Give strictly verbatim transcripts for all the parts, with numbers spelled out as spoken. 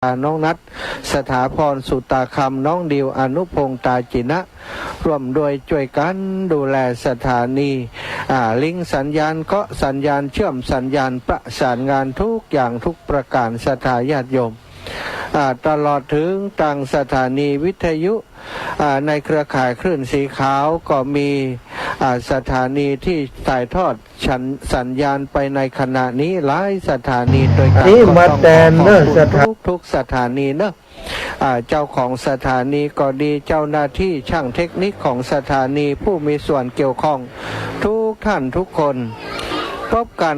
น้องนัท สถาพร สุตาคำ น้องดิว อนุพงษ์ ตาจินะ ร่วมด้วยจ้วยกั๋นดูแลสถานี อ่า ลิงก์สัญญาณ เกาะสัญญาณ เชื่อมสัญญาณ ประสานงานทุกอย่างทุกประก๋าน ศรัทธาญาติโยม อ่า ตลอดเถิงตางสถานีวิทยุ อ่า ในเครือข่ายคลื่นสีขาวก็มี อ่า สถานีตี้ถ่ายทอดสัญ- สัญญาณไปในขณะนี้หลายสถานีตวยกั๋น นี่ ก็ต้องขอขอบคุณ มาแตนเนอะ สถา- ทุกๆสถานีเนอะ อ่า เจ้าของสถานีก็ดี เจ้าหน้าตี้ช่างเทคนิคของสถานี ผู้มีส่วนเกี่ยวข้องทุกท่านทุกคน พบกั๋น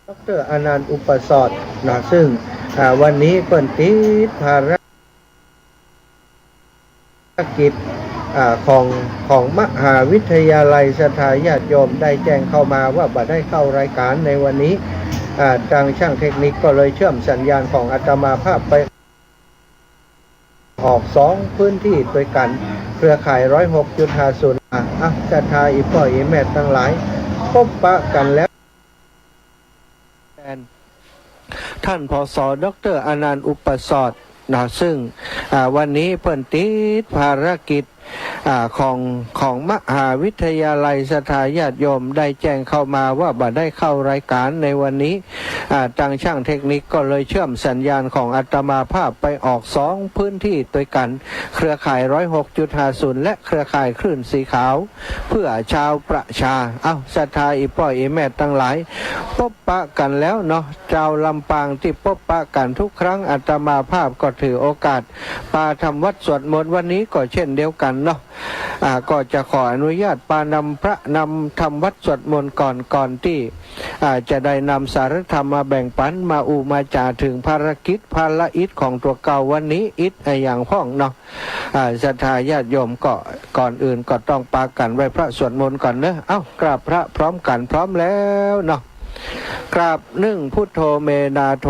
ด็อกเตอร์ อนันต์ อุปสอดนะ ซึ่ง อ่า วันนี้เปิ้นติดภารกิจ อ่า ของ ของมหาวิทยาลัย ศรัทธาญาติโยมได้แจ้งเข้ามาว่าบ่ได้เข้ารายก๋านในวันนี้ อ่า ตางช่างเทคนิคก็เลยเชื่อมสัญญาณของอาตมาภาพไป ออกสองพื้นตี้ตวยกั๋น เครือข่าย ร้อยหกจุดห้าศูนย์ อ่ะ อ่ะ ศรัทธาอี่ป้ออี่แม่ตังหลาย ปบปะกั๋นแล้ว ท่าน ผส ด็อกเตอร์ อนันต์ อุปสอดนะ ซึ่ง อ่า วันนี้เปิ้นติดภารกิจ อ่า ของ ของมหาวิทยาลัย ศรัทธาญาติโยมได้แจ้งเข้ามาว่าบ่ได้เข้ารายก๋านในวันนี้ อ่า ตางช่างเทคนิคก็เลยเชื่อมสัญญาณของอาตมาภาพไปออกสองพื้นตี้ตวยกั๋น เครือข่าย ร้อยหกจุดห้าศูนย์ และเครือข่ายคลื่นสีขาว เพื่อชาวประชา เอ้า ศรัทธาอี่ป้ออี่แม่ตังหลาย ปบปะกั๋นแล้วเนาะ จาวลำปางตี้ปบปะกั๋นทุกครั้ง อาตมาภาพก็ถือโอกาสปาทำวัตรสวดมนต์ วันนี้ก็เช่นเดียวกั๋นเนาะ อ่า ก็จะขออนุญาตปานำพระนำทำวัตรสวดมนต์ก่อน ก่อนตี้ อ่า จะได้นำสาระธรรมมาแบ่งปั๋น มาอู้มาจ๋าเถิงภารกิจ ภารกิจของตั๋วเก่าวันนี้ อิดอะหยังพ่องเนาะ อ่า ศรัทธาญาติโยมก็ ก่อนอื่นก็ต้องปากั๋นไหว้พระสวดมนต์ก่อนเนาะ เอ้า กราบพระพร้อมกั๋น พร้อมแล้วเนาะ กราบ นึ่ง พุทโธ เม นาโถ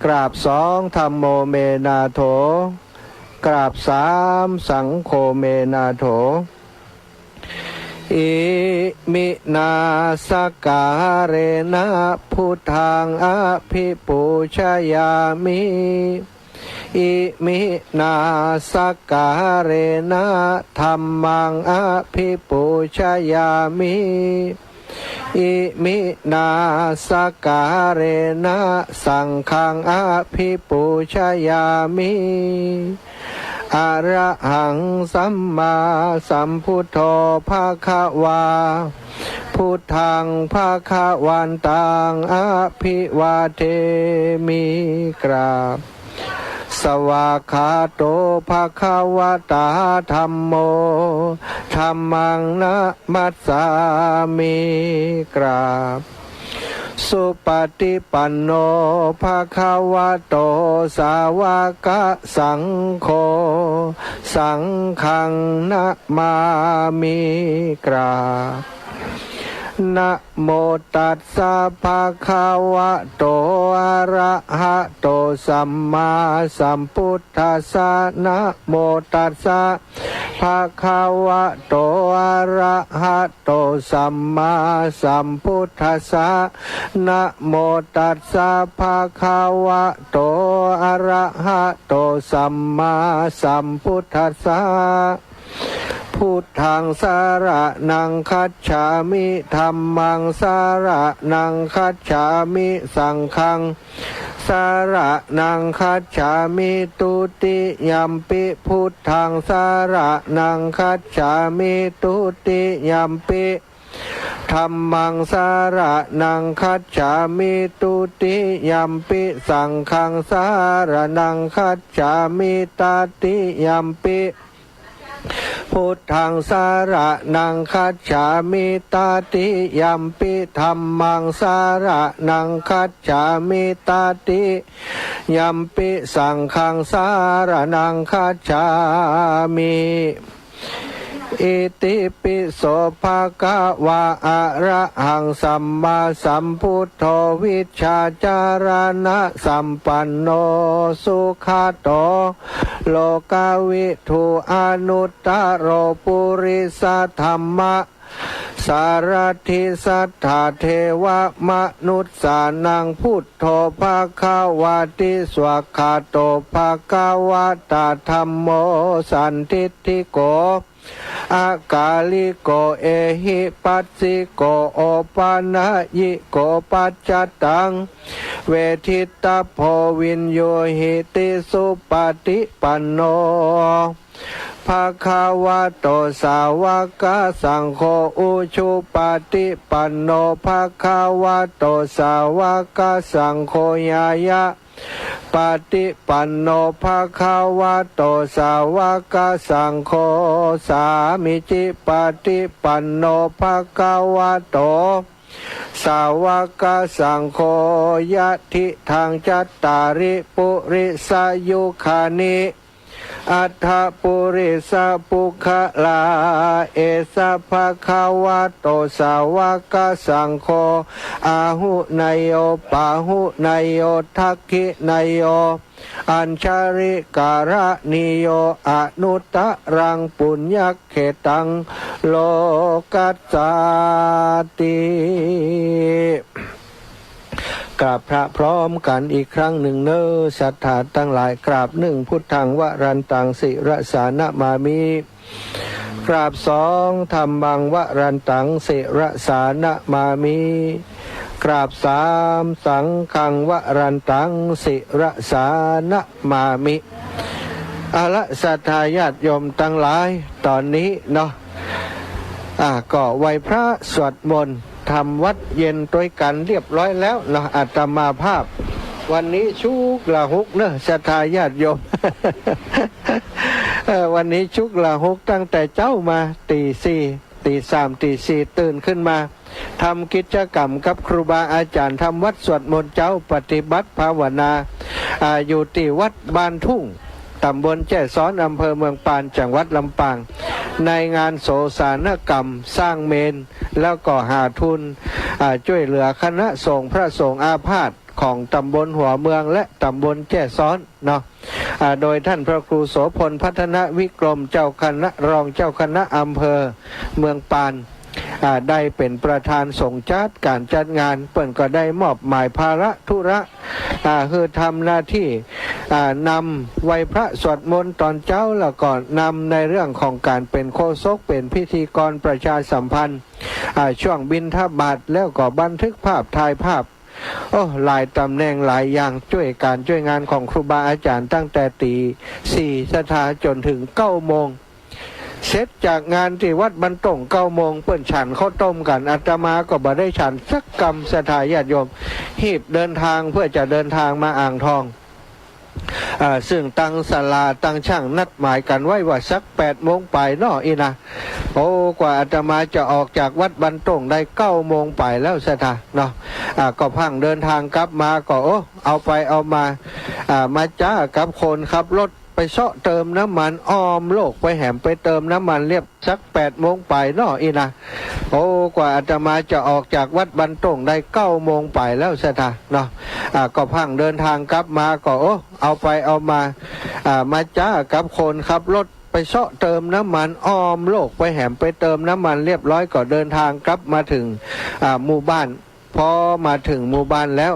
กราบ สอง ธัมโม เม นาโถ กราบ สาม สังโฆ เม นาโถ อิมินาสการะนะ พุทธัง อภิปูชยามิ อิมินาสการะนะ ธัมมัง อภิปูชยามิ อิมินาสการะนะ สังฆัง อภิปูชยามิ อะระหัง สัมมาสัมพุทโธ ภะคะวา พุทธัง ภะคะวันตัง อะภิวาเทมิ กราบ สวากขาโต ภะคะวะตา ธัมโม ธัมมัง นะมัสสามิ กราบ สุปฏิปันโน ภะคะวะโต สาวกสังโฆ สังฆัง นะมามิ กราบ นะโมตัสสะ ภะคะวะโต อะระหะโต สัมมาสัมพุทธัสสะ นะโมตัสสะ ภะคะวะโต อะระหะโต สัมมาสัมพุทธัสสะ นะโมตัสสะ ภะคะวะโต อะระหะโต สัมมาสัมพุทธัสสะ พุทธัง สะระณัง คัจฉามิ ธัมมัง สะระณัง คัจฉามิ สังฆัง สะระณัง คัจฉามิ ตุติยัมปิ พุทธัง สะระณัง คัจฉามิ ตุติยัมปิ ธัมมัง สะระณัง คัจฉามิ ตุติยัมปิ สังฆัง สะระณัง คัจฉามิ ตติยัมปิ พุทธัง สะระณัง คัจฉามิ ตติยัมปิ ธัมมัง สะระณัง คัจฉามิ ตติยัมปิ สังฆัง สะระณัง คัจฉามิ อิติปิโส ภะคะวา อะระหัง สัมมาสัมพุทโธ วิชชาจารณะสัมปันโน สุขะโต โลกวิทู อนุตตะโร ปุริสะธัมมะ สารถิสัตถาเทวมนุสสานัง พุทโธภะคะวาติ สวากขาโตภะคะวะตา ธัมโมสันทิฏฐิโก อากาลิโก เอหิปัสสิโก โอปะนะยิโก ปัจจตัง เวทิตตะโพ วิญญูหิติ สุปะฏิปันโน ภะคะวะโต สาวกสังโฆ อุชุปะฏิปันโน ภะคะวะโต สาวกสังโฆ ญาญาปะฏิปันโน ภะคะวะโต สาวกสังโฆ สามีจิปะฏิปันโน ภะคะวะโต สาวกสังโฆ ยะทิฏฐัง จัตตาริ ปุริสายุคานิ อัฏฐะปุริสปุคคลา เอสะ ภะคะวะโต สาวกสังโฆ อาหุเนโย ปาหุเนโย ทักขิเนโย อัญชลิกะระณีโย อนุตตะรัง ปุญญะเขตัง โลกัสสาติ กราบพระพร้อมกั๋นอีกครั้งนึ่งเน่อ ศรัทธาตังหลาย กราบนึ่ง พุทธังวรันตัง ศิรสานะมามิ กราบสอง ธัมมังวรันตัง ศิรสานะมามิ กราบสาม สังฆังวรันตัง ศิรสานะมามิ เอาละ ศรัทธาญาติโยมตังหลาย ต๋อนนี้เนาะ อ่า ก็ไหว้พระสวดมนต์ ทำวัตรเย็นตวยกั๋นเรียบร้อยแล้วเนาะ อาตมาภาพ วันนี้ชุกละหุกเนาะ ศรัทธาญาติโยม เอ่อ วันนี้ชุกละหุกตั้งแต่เจ๊ามา ตีสี่ ตีสาม ตีสี่ ตื่นขึ้นมา ทำกิจกรรมกับครูบาอาจ๋ารย์ ทำวัตรสวดมนต์เจ๊า ปฏิบัติภาวนา อ่า อยู่ตี้วัดบ้านทุ่ง ต๋ำบลแจ้ซ้อน อำเภอเมืองปาน จังหวัดลำปาง ในงานโสสานกรรม สร้างเมรุ แล้วก็หาทุน อ่า จ้วยเหลือคณะสงฆ์พระสงฆ์อาพาธของต๋ำบลหัวเมืองและต๋ำบลแจ้ซ้อนเนาะ อ่า โดยท่านพระครูโสภณ พัฒนวิกรม เจ้าคณะ รองเจ้าคณะอำเภอเมืองปาน อ่า ได้เป๋นประธานสงฆ์จัดก๋านจัดงาน เปิ้นก็ได้มอบหมายภาระธุระ อ่า หื้อทำหน้าตี้ อ่า นำไหว้พระสวดมนต์ต๋อนเจ๊า แล้วก็นำในเรื่องของก๋านเป๋นโฆษก เป๋นพิธีกรประชาสัมพันธ์ อ่า ช่วงบิณฑบาต แล้วก็บันทึกภาพ ถ่ายภาพ โอ้ หลายต๋ำแหน่งหลายอย่าง จ้วยก๋านจ้วยงานของครูบาอาจ๋ารย์ ตั้งแต่ตี๋สี่ ศรัทธา จ๋นเถิงเก้าโมง เสร็จจากงานตี้วัดบ้านทุ่งเก้าโมง เปิ้นฉันข้าวต้มกั๋น อาตมาก็บ่ได้ฉันสักกำ ศรัทธาญาติโยม ฮีบเดินทางเพื่อจะเดินทางมาอ่างทอง อ่า ซึ่งตังศาลาตังช่างนัดหมายกั๋นไว้ว่าสักแปดโมงป๋ายเนาะอี้นะ โอ้ กว่าอาตมาจะออกจากวัดบ้านทุ่งได้เก้าโมงป๋ายแล้ว ศรัทธาเนาะ อ่า ก็พั่งเดินทางกลับมาก็ โอ้ เอาไปเอามา อ่า มาจ๊ากับคนขับรถ ไปเซาะเติมน้ำมันอ้อมโลกไปแหม ไปเติมน้ำมันเรียบสักแปดโมงป๋ายเนาะอี้นะ โอ้ กว่าอาตมาจะออกจากวัดบ้านทุ่งได้เก้าโมงป๋ายแล้ว ศรัทธาเนาะ อ่า ก็พั่งเดินทางกลับมาก็ โอ้ เอาไปเอามา อ่า มาจ๊ากับคนขับรถ ไปเซาะเติมน้ำมันอ้อมโลกไปแหม ไปเติมน้ำมันเรียบร้อยก็เดินทางกลับมาเถิง อ่า หมู่บ้าน พอมาเถิงหมู่บ้านแล้ว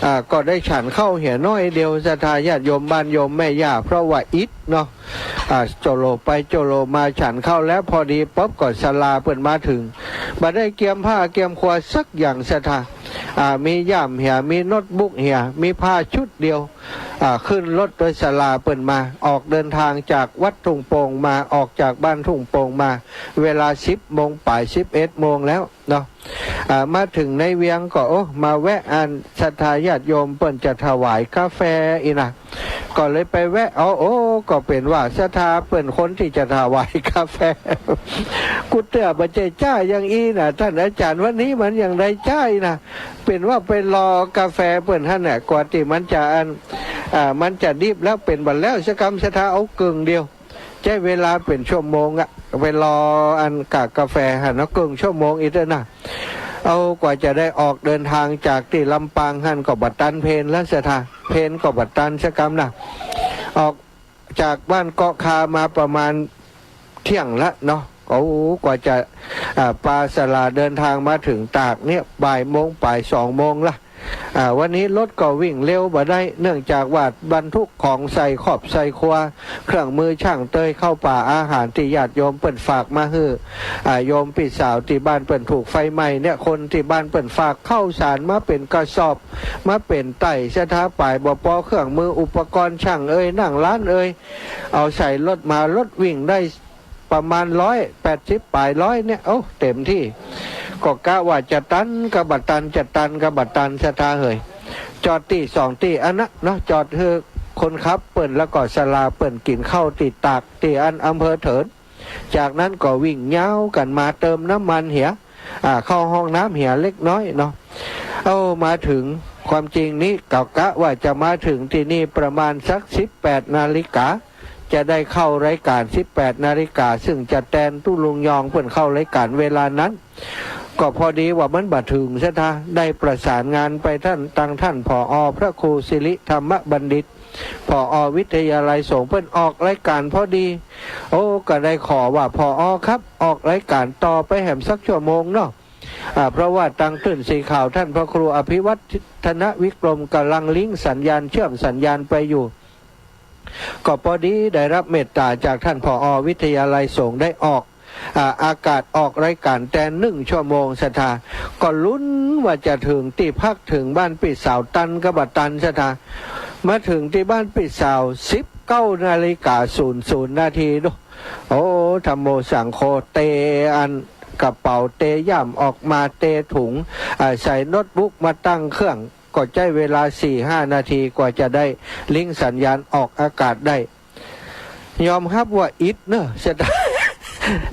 อ่า ก็ได้ฉันข้าวเหียน้อยเดียว ศรัทธาญาติโยมบ้านโยมแม่ย่า เพราะว่าอิดเนาะ อ่า โจโลไปโจโลมา ฉันข้าวแล้วพอดีปุ๊บก็ศาลาเปิ้นมาเถิง บ่ได้เกียมผ้าเกียมครัวสักอย่าง ศรัทธา อ่า มีย่ามเหีย มีโน้ตบุ๊กเหีย มีผ้าชุดเดียว อ่า ขึ้นรถโดยศาลาเปิ้นมา ออกเดินทางจากวัดทุ่งโป่งมา ออกจากบ้านทุ่งโป่งมา เวลาสิบโมงป๋าย สิบเอ็ดโมงแล้วเนาะ อ่า มาเถิงในเวียงก็ โอ้ มาแวะอันศรัทธาญาติโยมเปิ้นจะถวายกาแฟอี้นะ ก็เลยไปแวะ เอา โอ้ ก็เป๋นว่าศรัทธาเปิ้นคนตี้จะถวายกาแฟ กูเตื้อบ่ใจ้จ๊าอย่างอี้นะ ต้านอาจ๋ารย์ วันนี้มันอย่างใดจ๊าอี้นะ เป๋นว่าไปรอกาแฟเปิ้นหั้นน่ะ กว่าตี้มันจะอัน อ่า มันจะดิบแล้ว เป๋นบ่าแล้วสักกำ ศรัทธาเอาเกิ่งเดียว ใจ๊เวลาเป๋นชั่วโมงอะ ไปรออันก๋ากาแฟหั้นเนาะ เกิ่งชั่วโมงอีกเตื้อนะ เอา กว่าจะได้ออกเดินทางจากตี้ลำปางหั้นก็บ่ตันเพลแล้ว ศรัทธา เพลก็บ่ตันสักกำนะ ออกจากบ้านเกาะคามาประมาณเที่ยงละเนาะ โอ้ กว่าจะ อ่า ปาศาลาเดินทางมาเถิงตากเนี่ย บ่ายโมงป๋าย สองโมงละ อ่า วันนี้รถก็วิ่งเร็วบ่ได้ เนื่องจากว่าบรรทุกของใส่ครอบใส่ครัว เครื่องมือช่างเตย ข้าวป๋าอาหารตี้ญาติโยมเปิ้นฝากมาหื้อ อ่า โยมปี้สาวตี้บ้านเปิ้นถูกไฟไหม้เนี่ย คนตี้บ้านเปิ้นฝากข้าวสารมาเป๋นกระสอบ มาเป๋นไต่ ศรัทธา ป๋ายบ่ปอ เครื่องมืออุปกรณ์ช่างเอย นั่งร้านเอย เอาใส่รถมา รถวิ่งได้ประมาณร้อยแปดสิบป๋าย ร้อยเนี่ย โอ้ เต็มตี้ ก็กะว่าจะตันกะบ่ตัน จะตันกะบ่ตัน ศรัทธาเหย จอดตี้สองตี้อั้นนะเนาะ จอดหื้อคนขับเปิ้น แล้วก็ศาลาเปิ้นกิ๋นข้าวตี้ตาก ตี้อั้นอำเภอเถิน จากนั้นก็วิ่งยาวกั๋นมาเติมน้ำมันเหีย อ่า เข้าห้องน้ำเหียเล็กน้อยเนาะ เอ้า มาเถิง ความจริงนี้ก็กะว่าจะมาเถิงตี้นี่ประมาณสัก สิบแปดนาฬิกา จะได้เข้ารายก๋าน สิบแปดนาฬิกา ซึ่งจะแตนตุ๊ลุงยองเปิ้นเข้ารายก๋านเวลานั้น ก็พอดีว่ามันบ่เถิง ศรัทธา ได้ประสานงานไปตัง ตังต้าน ผอ พระครูสิริธรรมบัณฑิต ผอ วิทยาลัยสงฆ์ เปิ้นออกรายก๋านพอดี โอ้ ก็ได้ขอว่า ผอ ครับ ออกรายก๋านต่อไปแหมสักชั่วโมงเนาะ อ่า เพราะว่าตังคลื่นสีขาว ต้านพระครูอภิวัฒนวิกรมก่ำลังลิงก์สัญญาณ เชื่อมสัญญาณไปอยู่ ก็พอดีได้ฮับเมตต๋าจากต้าน ผอ วิทยาลัยสงฆ์ ได้ออก อ่า อากาศ ออกรายก๋านแตนนึ่งชั่วโมง ศรัทธา ก็ลุ้นว่าจะเถิงตี้พัก เถิงบ้านปี้สาวตันกะบ่ตัน ศรัทธา มาเถิงตี้บ้านปี้สาว สิบเก้านาฬิกา ศูนย์ศูนย์นาที ดู โอ้ ธัมโมสังโฆ เตอันกระเป๋า เตย่ามออกมา เตถุง อ่า ใส่โน้ตบุ๊กมาตั้งเครื่อง ก็ใจ๊เวลาสี่ห้านาทีกว่าจะได้ลิงก์สัญญาณออกอากาศได้ ยอมฮับว่าอิดเนาะ ศรัทธา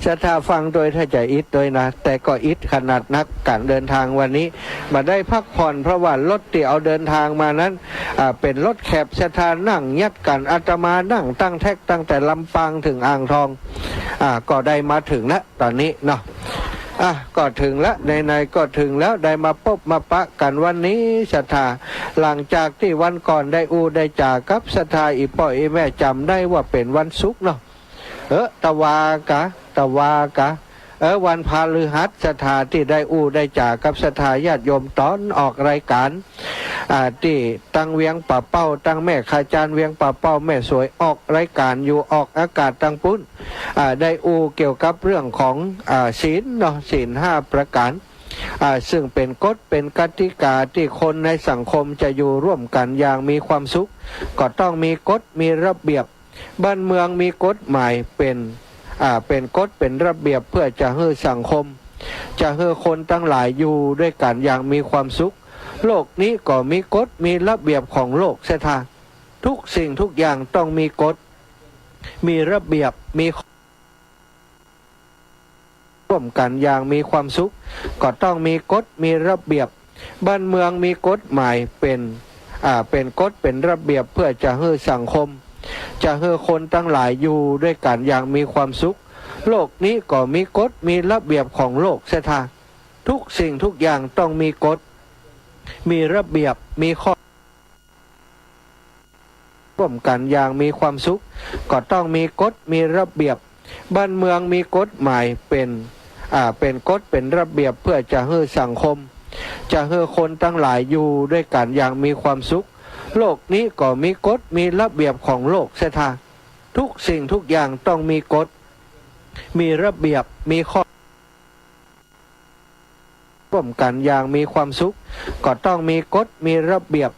ศรัทธาฟังโดยถ้าจะอิดโดยนะ แต่ก็อิดขนาดนัก ก๋านเดินทางวันนี้ บ่ได้พักผ่อน เพราะว่ารถตี้เอาเดินทางมานั้น อ่า เป๋นรถแข็บ ศรัทธา นั่งยัดกั๋น อาตมานั่งตั้งแท็กตั้งแต่ลำปางเถิงอ่างทอง อ่า ก็ได้มาเถิงละ ต๋อนนี้เนาะ อ่ะ ก็เถิงละ ไหนๆ ก็เถิงแล้ว ได้มาปบมาปะกั๋นวันนี้ ศรัทธา หลังจากตี้วันก่อนได้อู้ได้จ๋ากับศรัทธา อี่ป้ออี่แม่จ๋ำได้ว่าเป๋นวันศุกร์เนาะ เออ ตะวากะ ตะวากะ เออ วันพฤหัส ศรัทธา ตี้ได้อู้ได้จ๋ากับศรัทธาญาติโยมต๋อนออกรายก๋าน อ่า ตี้ตังเวียงป่าเป้า ตังแม่ขจานเวียงป่าเป้า แม่สวย ออกรายก๋านอยู่ ออกอากาศตังปุ้น อ่า ได้อู้เกี่ยวกับเรื่องของ อ่า ศีลเนาะ ศีลห้าประก๋าน อ่า ซึ่งเป๋นกฎเป๋นกติกาตี้คนในสังคมจะอยู่ร่วมกั๋นอย่างมีความสุข ก็ต้องมีกฎมีระเบียบ บ้านเมืองมีกฎหมายเป๋น อ่า เป๋นกฎเป๋นระเบียบเพื่อจะหื้อสังคม จะหื้อคนตังหลายอยู่ด้วยกั๋นอย่างมีความสุข โลกนี้ก็มีกฎมีระเบียบของโลก ศรัทธา ทุกสิ่งทุกอย่างต้องมีกฎ มีระเบียบ มีข้อ ร่วมกั๋นอย่างมีความสุข ก็ต้องมีกฎมีระเบียบ บ้านเมืองมีกฎหมายเป๋น อ่า เป๋นกฎเป๋นระเบียบเพื่อจะหื้อสังคม จะหื้อคนตังหลายอยู่ด้วยกั๋นอย่างมีความสุข โลกนี้ก็มีกฎมีระเบียบของโลก ศรัทธา ทุกสิ่งทุกอย่างต้องมีกฎ มีระเบียบ มีข้อ ร่วมกั๋นอย่างมีความสุข ก็ต้องมีกฎมีระเบียบ บ้านเมืองมีกฎหมายเป๋น อ่า เป๋นกฎเป๋นระเบียบเพื่อจะหื้อสังคม จะหื้อคนตังหลายอยู่ด้วยกั๋นอย่างมีความสุข โลกนี้ก็มีกฎมีระเบียบของโลก ศรัทธา ทุกสิ่งทุกอย่างต้องมีกฎ มีระเบียบ มีข้อ ร่วมกั๋นอย่างมีความสุข ก็ต้องมีกฎมีระเบียบ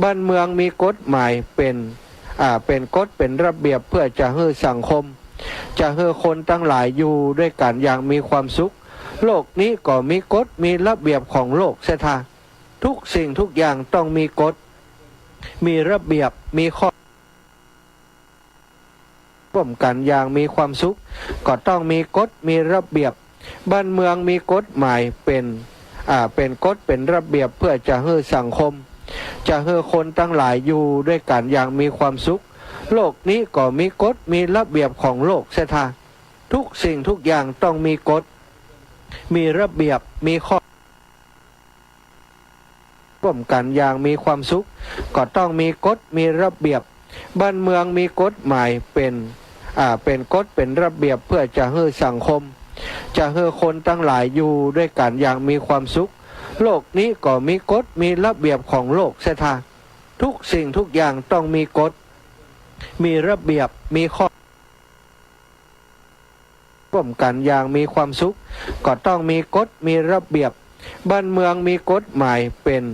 บ้านเมืองมีกฎหมายเป๋น อ่า เป๋นกฎเป๋นระเบียบเพื่อจะหื้อสังคม จะหื้อคนตังหลายอยู่ด้วยกั๋นอย่างมีความสุข โลกนี้ก็มีกฎมีระเบียบของโลก ศรัทธา ทุกสิ่งทุกอย่างต้องมีกฎ มีระเบียบ มีข้อ ร่วมกั๋นอย่างมีความสุข ก็ต้องมีกฎมีระเบียบ บ้านเมืองมีกฎหมายเป๋น อ่า เป๋นกฎเป๋นระเบียบเพื่อจะหื้อสังคม จะหื้อคนตังหลายอยู่ด้วยกั๋นอย่างมีความสุข โลกนี้ก็มีกฎมีระเบียบของโลก ศรัทธา ทุกสิ่งทุกอย่างต้องมีกฎ มีระเบียบ มีข้อ ร่วมกั๋นอย่างมีความสุข ก็ต้องมีกฎมีระเบียบ บ้านเมืองมีกฎหมายเป๋น อ่า เป๋นกฎเป๋นระเบียบเพื่อจะหื้อสังคม จะหื้อคนตังหลายอยู่ด้วยกั๋นอย่างมีความสุข โลกนี้ก็มีกฎมีระเบียบของโลกเสียท่า ทุกสิ่งทุกอย่างต้องมีกฎ มีระเบียบ มีข้อ ร่วมกั๋นอย่างมีความสุข ก็ต้องมีกฎมีระเบียบ บ้านเมืองมีกฎหมายเป๋น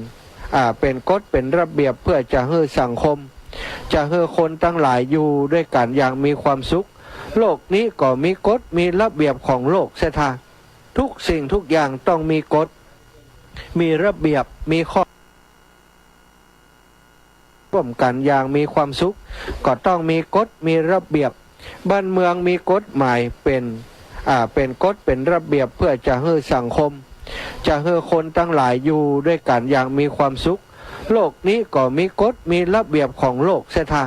อ่า เป๋นกฎเป๋นระเบียบเพื่อจะหื้อสังคม จะหื้อคนตังหลายอยู่ด้วยกั๋นอย่างมีความสุข โลกนี้ก็มีกฎมีระเบียบของโลกเสียท่า ทุกสิ่งทุกอย่างต้องมีกฎ มีระเบียบ มีข้อ ร่วมกั๋นอย่างมีความสุข ก็ต้องมีกฎมีระเบียบ บ้านเมืองมีกฎหมายเป๋น อ่า เป๋นกฎเป๋นระเบียบเพื่อจะหื้อสังคม จะหื้อคนตังหลายอยู่ด้วยกั๋นอย่างมีความสุข โลกนี้ก็มีกฎมีระเบียบของโลกเสียท่า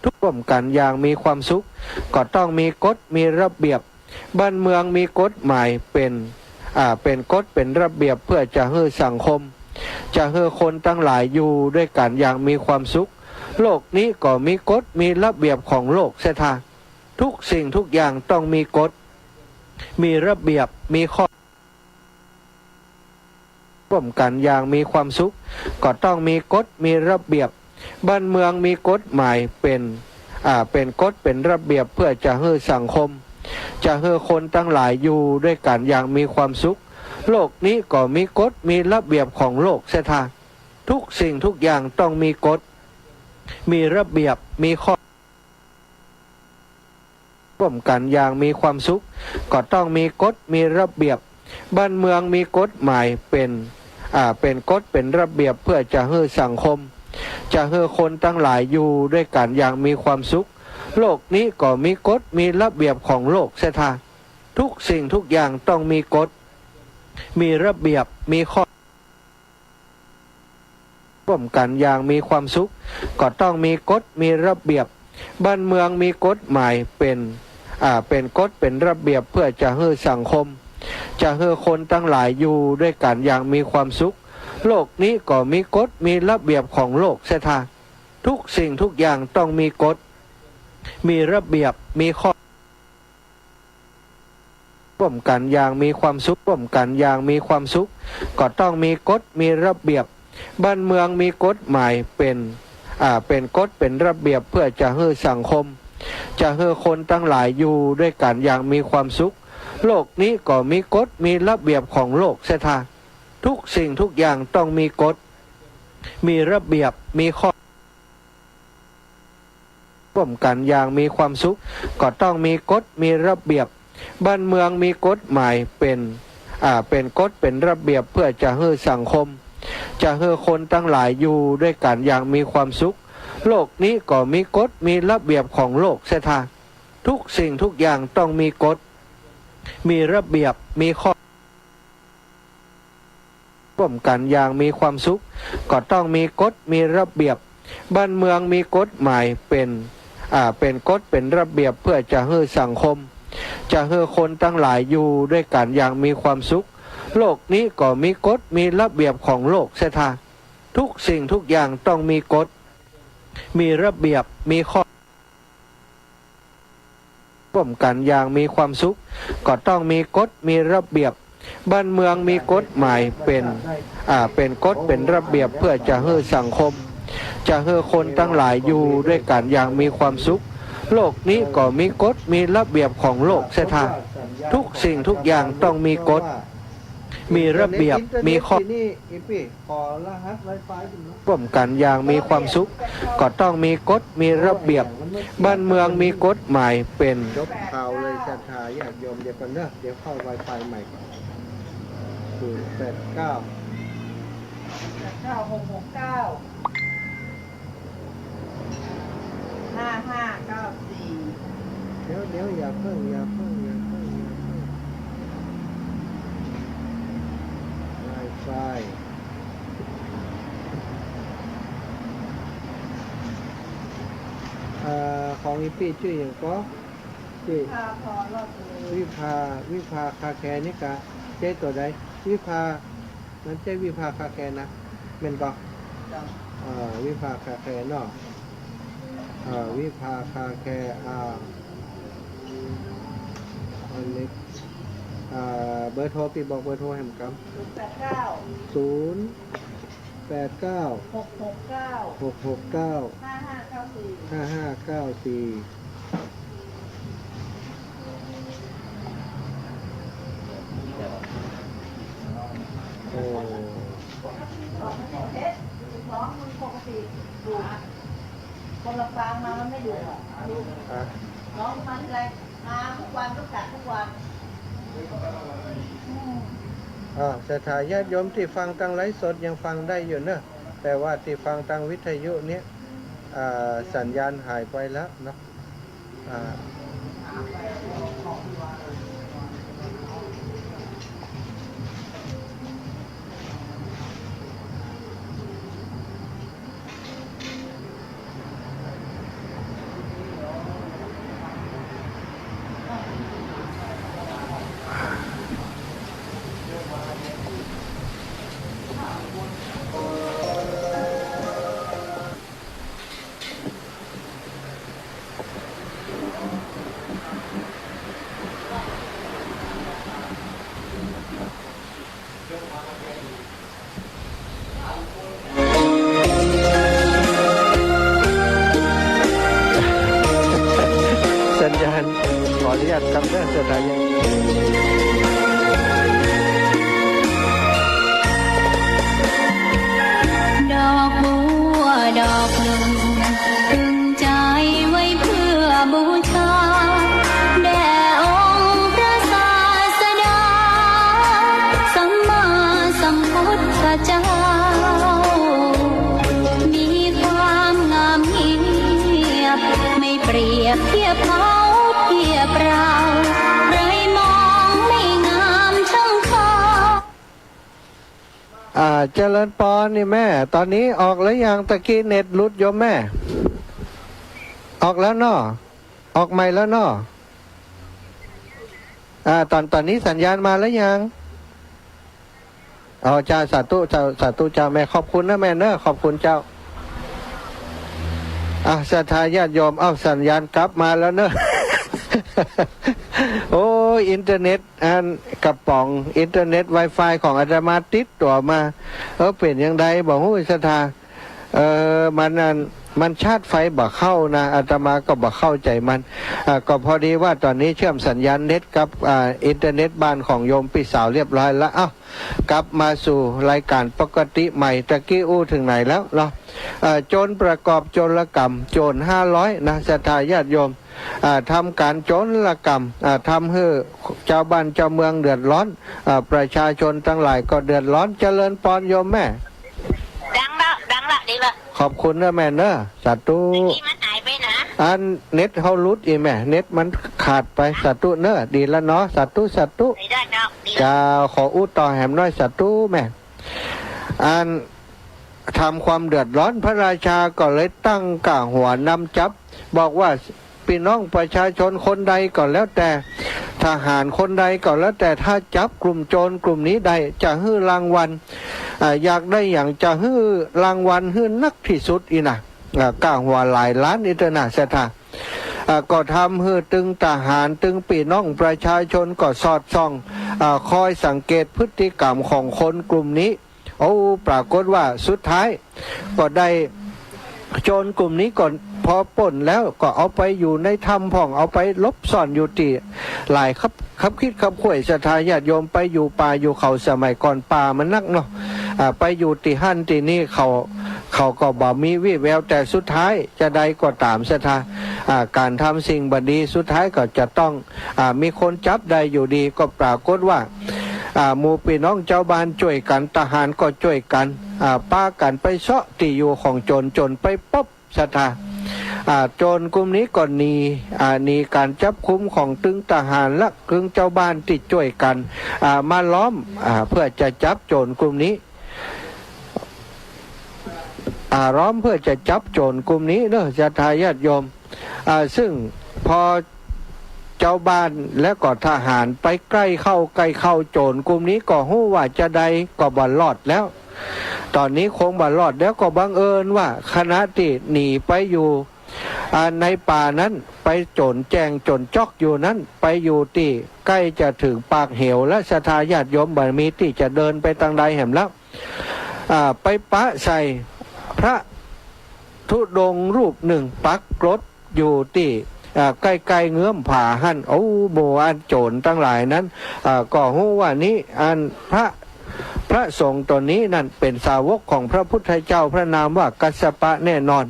ทุก ร่วมกั๋นอย่างมีความสุข ก็ต้องมีกฎมีระเบียบ บ้านเมืองมีกฎหมายเป๋น อ่า เป๋นกฎเป๋นระเบียบเพื่อจะหื้อสังคม จะหื้อคนตังหลายอยู่ด้วยกั๋นอย่างมีความสุข โลกนี้ก็มีกฎมีระเบียบของโลกเสียท่า ทุกสิ่งทุกอย่างต้องมีกฎ มีระเบียบ มีข้อ ร่วมกั๋นอย่างมีความสุข ก็ต้องมีกฎมีระเบียบ บ้านเมืองมีกฎหมายเป๋น อ่า เป๋นกฎเป๋นระเบียบเพื่อจะหื้อสังคม จะหื้อคนตังหลายอยู่ด้วยกั๋นอย่างมีความสุข โลกนี้ก็มีกฎมีระเบียบของโลกเสียท่า ทุกสิ่งทุกอย่างต้องมีกฎ มีระเบียบ มีข้อ ร่วมกั๋นอย่างมีความสุข ก็ต้องมีกฎมีระเบียบ บ้านเมืองมีกฎหมายเป๋น อ่า เป๋นกฎเป๋นระเบียบเพื่อจะหื้อสังคม จะหื้อคนตังหลายอยู่ด้วยกั๋นอย่างมีความสุข โลกนี้ก็มีกฎมีระเบียบของโลกเสียท่า ทุกสิ่งทุกอย่างต้องมีกฎ มีระเบียบ มีข้อ ร่วมกั๋นอย่างมีความสุข ก็ต้องมีกฎมีระเบียบ บ้านเมืองมีกฎหมายเป๋น อ่า เป๋นกฎเป๋นระเบียบเพื่อจะหื้อสังคม จะหื้อคนตังหลายอยู่ด้วยกั๋นอย่างมีความสุข โลกนี้ก็มีกฎมีระเบียบของโลกเสียท่า ทุกสิ่งทุกอย่างต้องมีกฎ มีระเบียบ มีข้อ ร่วมกั๋นอย่างมีความสุข ร่วมกั๋นอย่างมีความสุข ก็ต้องมีกฎมีระเบียบ บ้านเมืองมีกฎหมายเป๋น อ่า เป๋นกฎเป๋นระเบียบเพื่อจะหื้อสังคม จะหื้อคนตังหลายอยู่ด้วยกั๋นอย่างมีความสุข โลกนี้ก็มีกฎมีระเบียบของโลกเสียท่า ทุกสิ่งทุกอย่างต้องมีกฎ มีระเบียบ มีข้อ ร่วมกั๋นอย่างมีความสุข ก็ต้องมีกฎมีระเบียบ บ้านเมืองมีกฎหมายเป๋น อ่า เป๋นกฎเป๋นระเบียบเพื่อจะหื้อสังคม จะหื้อคนตังหลายอยู่ด้วยกั๋นอย่างมีความสุข โลกนี้ก็มีกฎมีระเบียบของโลกเสียท่า ทุกสิ่งทุกอย่างต้องมีกฎ มีระเบียบ มีข้อ ร่วมกั๋นอย่างมีความสุข ก็ต้องมีกฎมีระเบียบ บ้านเมืองมีกฎหมายเป๋น อ่า เป๋นกฎเป๋นระเบียบเพื่อจะหื้อสังคม จะหื้อคนตังหลายอยู่ด้วยกั๋นอย่างมีความสุข โลกนี้ก็มีกฎมีระเบียบของโลกเสียท่า ทุกสิ่งทุกอย่างต้องมีกฎ มีระเบียบ มีข้อ ร่วมกั๋นอย่างมีความสุข ก็ต้องมีกฎมีระเบียบ บ้านเมืองมีกฎหมายเป๋น อ่า เป๋นกฎเป๋นระเบียบเพื่อจะหื้อสังคม จะหื้อคนตังหลายอยู่ด้วยกั๋นอย่างมีความสุข โลกนี้ก็มีกฎมีระเบียบของโลกเสียท่า ทุกสิ่งทุกอย่างต้องมีกฎ มีระเบียบ มีข้อ ขอรหัสไวไฟ ร่วมกั๋นอย่างมีความสุข ก็ต้องมีกฎมีระเบียบ บ้านเมืองมีกฎหมายเป๋น จบข่าวเลยศรัทธาญาติโยม เดี๋ยวก่อนเด้อ เดี๋ยวเข้าไวไฟใหม่ก่อน ศูนย์แปดเก้า เก้าหกหกเก้า ห้าห้าเก้าสี่ เดี๋ยว เดี๋ยว อย่าเพิ่ง อย่าเพิ่ง อย่าเพิ่ง อย่าเพิ่ง ไวไฟ อ่า ของอีปี้จื้อหยังก่อ จื้อ วิภาพรรอดบุรี วิภา วิภาคาแคร์นี่กา ใจ้ตั๋วใด วิภา มันใจ้วิภาคาแคร์นะ แม่นก่อ เจ้า เอ่อ วิภาคาแคร์เนาะ เอ่อ วิภาคาแคร์ อ่า อันนี้ อ่า เบอร์โทร ปี้บอกเบอร์โทรแหมกำ ศูนย์แปดเก้า ศูนย์แปดเก้า หกหกเก้า หกหกเก้า ห้าห้าเก้าสี่ ห้าห้าเก้าสี่ โอ้ ของมึงปกติดุ คนลำปางมามันไม่ดุอะ ฮะ น้องมันอะไร มาทุกวัน ก็กัดทุกวัน อืม อ่า ศรัทธาญาติโยมตี้ฟังตางไลฟ์สดยังฟังได้อยู่เนอะ แต่ว่าตี้ฟังตางวิทยุเนี่ย อ่า สัญญาณหายไปแล้วเนาะ อ่า สัญญาณ ขออนุญาตกำเด้อ ศรัทธาญาติ ดอกบัวดอกหนึ่ง ตรึงใจไว้เพื่อบูชา แด่องค์พระศาสดา สัมมาสัมพุทธเจ้า มีความงามเงียบ ไม่เปรียบเทียบเขาเทียบเรา ใครมองไม่งามช่างเขา อ่า เจริญปอนนี่แม่ ต๋อนนี้ออกแล้วยัง ตะกี้เน็ตหลุดโยมแม่ ออกแล้วเนาะ ออกใหม่แล้วเนาะ อ่า ต๋อน ต๋อนนี้สัญญาณมาแล้วยัง อ๋อ จ้า สาธุเจ้า สาธุเจ้าแม่ ขอบคุณนะแม่เนอะ ขอบคุณเจ้า อ่ะ ศรัทธาญาติโยม เอ้า สัญญาณกลับมาแล้วเนอะ โอ้ย อินเทอร์เน็ต อันกระป๋องอินเทอร์เน็ตไวไฟของอาตมาติดตั๋วมา เออ เป๋นจั่งใดบ่ฮู้ศรัทธา เออ มันอัน มันชาร์จไฟบ่เข้านะ อาตมาก็บ่เข้าใจ๋มัน อ่า ก็พอดีว่าต๋อนนี้เชื่อมสัญญาณเน็ตกับ อ่า อินเทอร์เน็ตบ้านของโยมปี้สาวเรียบร้อยละ เอ้า กลับมาสู่รายการปกติใหม่ ตะกี้อู้เถิงไหนแล้วเนาะ เอ่อ โจรประกอบโจรกรรม โจรห้าร้อยนะ ศรัทธาญาติโยม อ่า ทำก๋านโจรกรรม อ่า ทำหื้อจาวบ้านจาวเมืองเดือดร้อน อ่า ประชาชนตังหลายก็เดือดร้อน เจริญปอนโยมแม่ ดังละ ดังละ ดีละ ขอบคุณเนอะแม่เนอะ สาธุ ตะกี้มันหายไปนะ อันเน็ตเฮาหลุดอีแม่ เน็ตมันขาดไป สาธุเนอะ ดีละเนาะ สาธุ สาธุ ได้ดอก ดีละ เจ้า ขออู้ต่อแหมหน้อย สาธุแม่ อันทำความเดือดร้อน พระราชาก็เลยตั้งก่าหัวนำจับ บอกว่า ปี้น้องประชาชนคนใดก็แล้วแต่ ทหารคนใดก็แล้วแต่ ถ้าจับกลุ่มโจรกลุ่มนี้ได้ จะหื้อรางวัล อ่า อยากได้หยังจะหื้อรางวัลหื้อนักตี้สุดอี้นะ อ่า ก่าหัวหลายล้านอี้เต๊อะนะ ศรัทธา อ่า ก็ทำหื้อตึงทหาร ตึงปี้น้องประชาชนก็สอดส่อง อ่า คอยสังเกตพฤติกรรมของคนกลุ่มนี้ โอ้ ปรากฏว่าสุดท้ายก็ได้โจรกลุ่มนี้ก็พอปล้นแล้วก็เอาไปอยู่ในถ้ำพ่อง เอาไปหลบซ่อนอยู่ตี้หลายคับ คับคิดคับค่อย ศรัทธาญาติโยม ไปอยู่ป่าอยู่เขา สมัยก่อนป่ามันนักเนาะ อ่า ไปอยู่ตี้หั้นตี้นี่ เขา เขาก็บ่มีวี่แวว แต่สุดท้ายจะใดก็ต๋าม ศรัทธา อ่า ก๋านทำสิ่งบ่ดีสุดท้ายก็จะต้อง อ่า มีคนจับได้อยู่ดี ก็ปรากฏว่า อ่า หมู่ปี้น้องจาวบ้านจ้วยกั๋น ทหารก็จ้วยกั๋น อ่า ปากั๋นไปเซาะตี้อยู่ของโจร โจรไปปบ ศรัทธา อ่า โจรกลุ่มนี้ก็หนี อ่า หนีก๋านจับกุมของตึงทหารและตึงจาวบ้านตี้จ้วยกั๋น อ่า มาล้อม อ่า เพื่อจะจับโจรกลุ่มนี้ อ่า ล้อมเพื่อจะจับโจรกลุ่มนี้เนอะ ศรัทธาญาติโยม อ่า ซึ่งพอจาวบ้านและก็ทหารไปใก้เข้า ใก้เข้า โจรกลุ่มนี้ก็ฮู้ว่าจะใดก็บ่รอดแล้ว ต๋อนนี้คงบ่รอดแล้ว ก็บังเอิญว่าขณะตี้หนีไปอยู่ อ่า ในป่านั้นไปโจ๋นแจ้งโจ๋นจ๊อกอยู่นั้น ไปอยู่ตี้ใก้จะเถิงปากเหวแล้ว ศรัทธาญาติโยมบ่มีตี้จะเดินไปตางใดแหมแล้ว อ่า ไปปะใส่พระธุดงค์รูปนึ่งปักกลดอยู่ตี้ อ่า ใก้ๆ เงื้อมผาหั้น โอ้ หมู่อันโจ๋นตังหลายนั้น อ่า ก็ฮู้ว่านี้อันพระ พระสงฆ์ต๋นนี้นั้นเป๋นสาวกของพระพุทธเจ้า พระนามว่ากัสสปะแน่นอน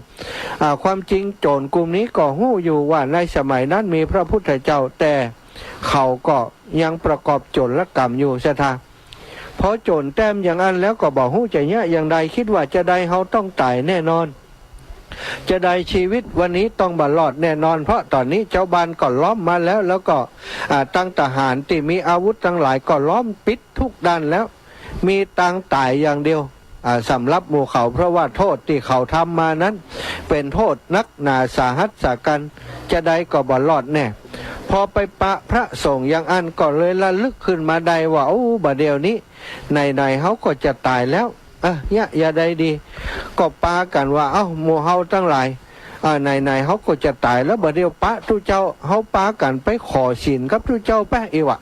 อ่า ความจริงโจ๋นกลุ่มนี้ก็ฮู้อยู่ว่าในสมัยนั้นมีพระพุทธเจ้า แต่เขาก็ยังประกอบโจ๋รกรรมอยู่ ศรัทธา พอโจ๋นแต้มอย่างอั้นแล้วก็บ่ฮู้จะเยียะอย่างใด กึ๊ดว่าจาใดเฮาต้องต๋ายแน่นอน จาใดชีวิตวันนี้ต้องบ่รอดแน่นอน เพราะต๋อนนี้จาวบ้านก็ล้อมมาแล้ว แล้วก็ อ่า ตังทหารตี้มีอาวุธตังหลายก็ล้อมปิดทุกด้านแล้ว มีตางต๋ายอย่างเดียว อ่า สำหรับหมู่เขา เพราะว่าโทษตี้เขาทำมานั้นเป๋นโทษนักหนาสาหัสสากั๋น จาใดก็บ่รอดแน่ พอไปปะพระสงฆ์อย่างอั้นก็เลยระลึกขึ้นมาได้ว่า โอ้ บ่าเดี่ยวนี้ ไหนๆ เฮาก็จะต๋ายแล้ว อ่ะ เยียะจาใดดี ก็ปากั๋นว่า เอ้า หมู่เฮาตังหลาย อ่า ไหนๆ เฮาก็จะต๋ายแล้ว บ่าเดี่ยวปะตุ๊เจ้า เฮาปากั๋นไปขอศีลกับตุ๊เจ้าแป๊ะ อิวะ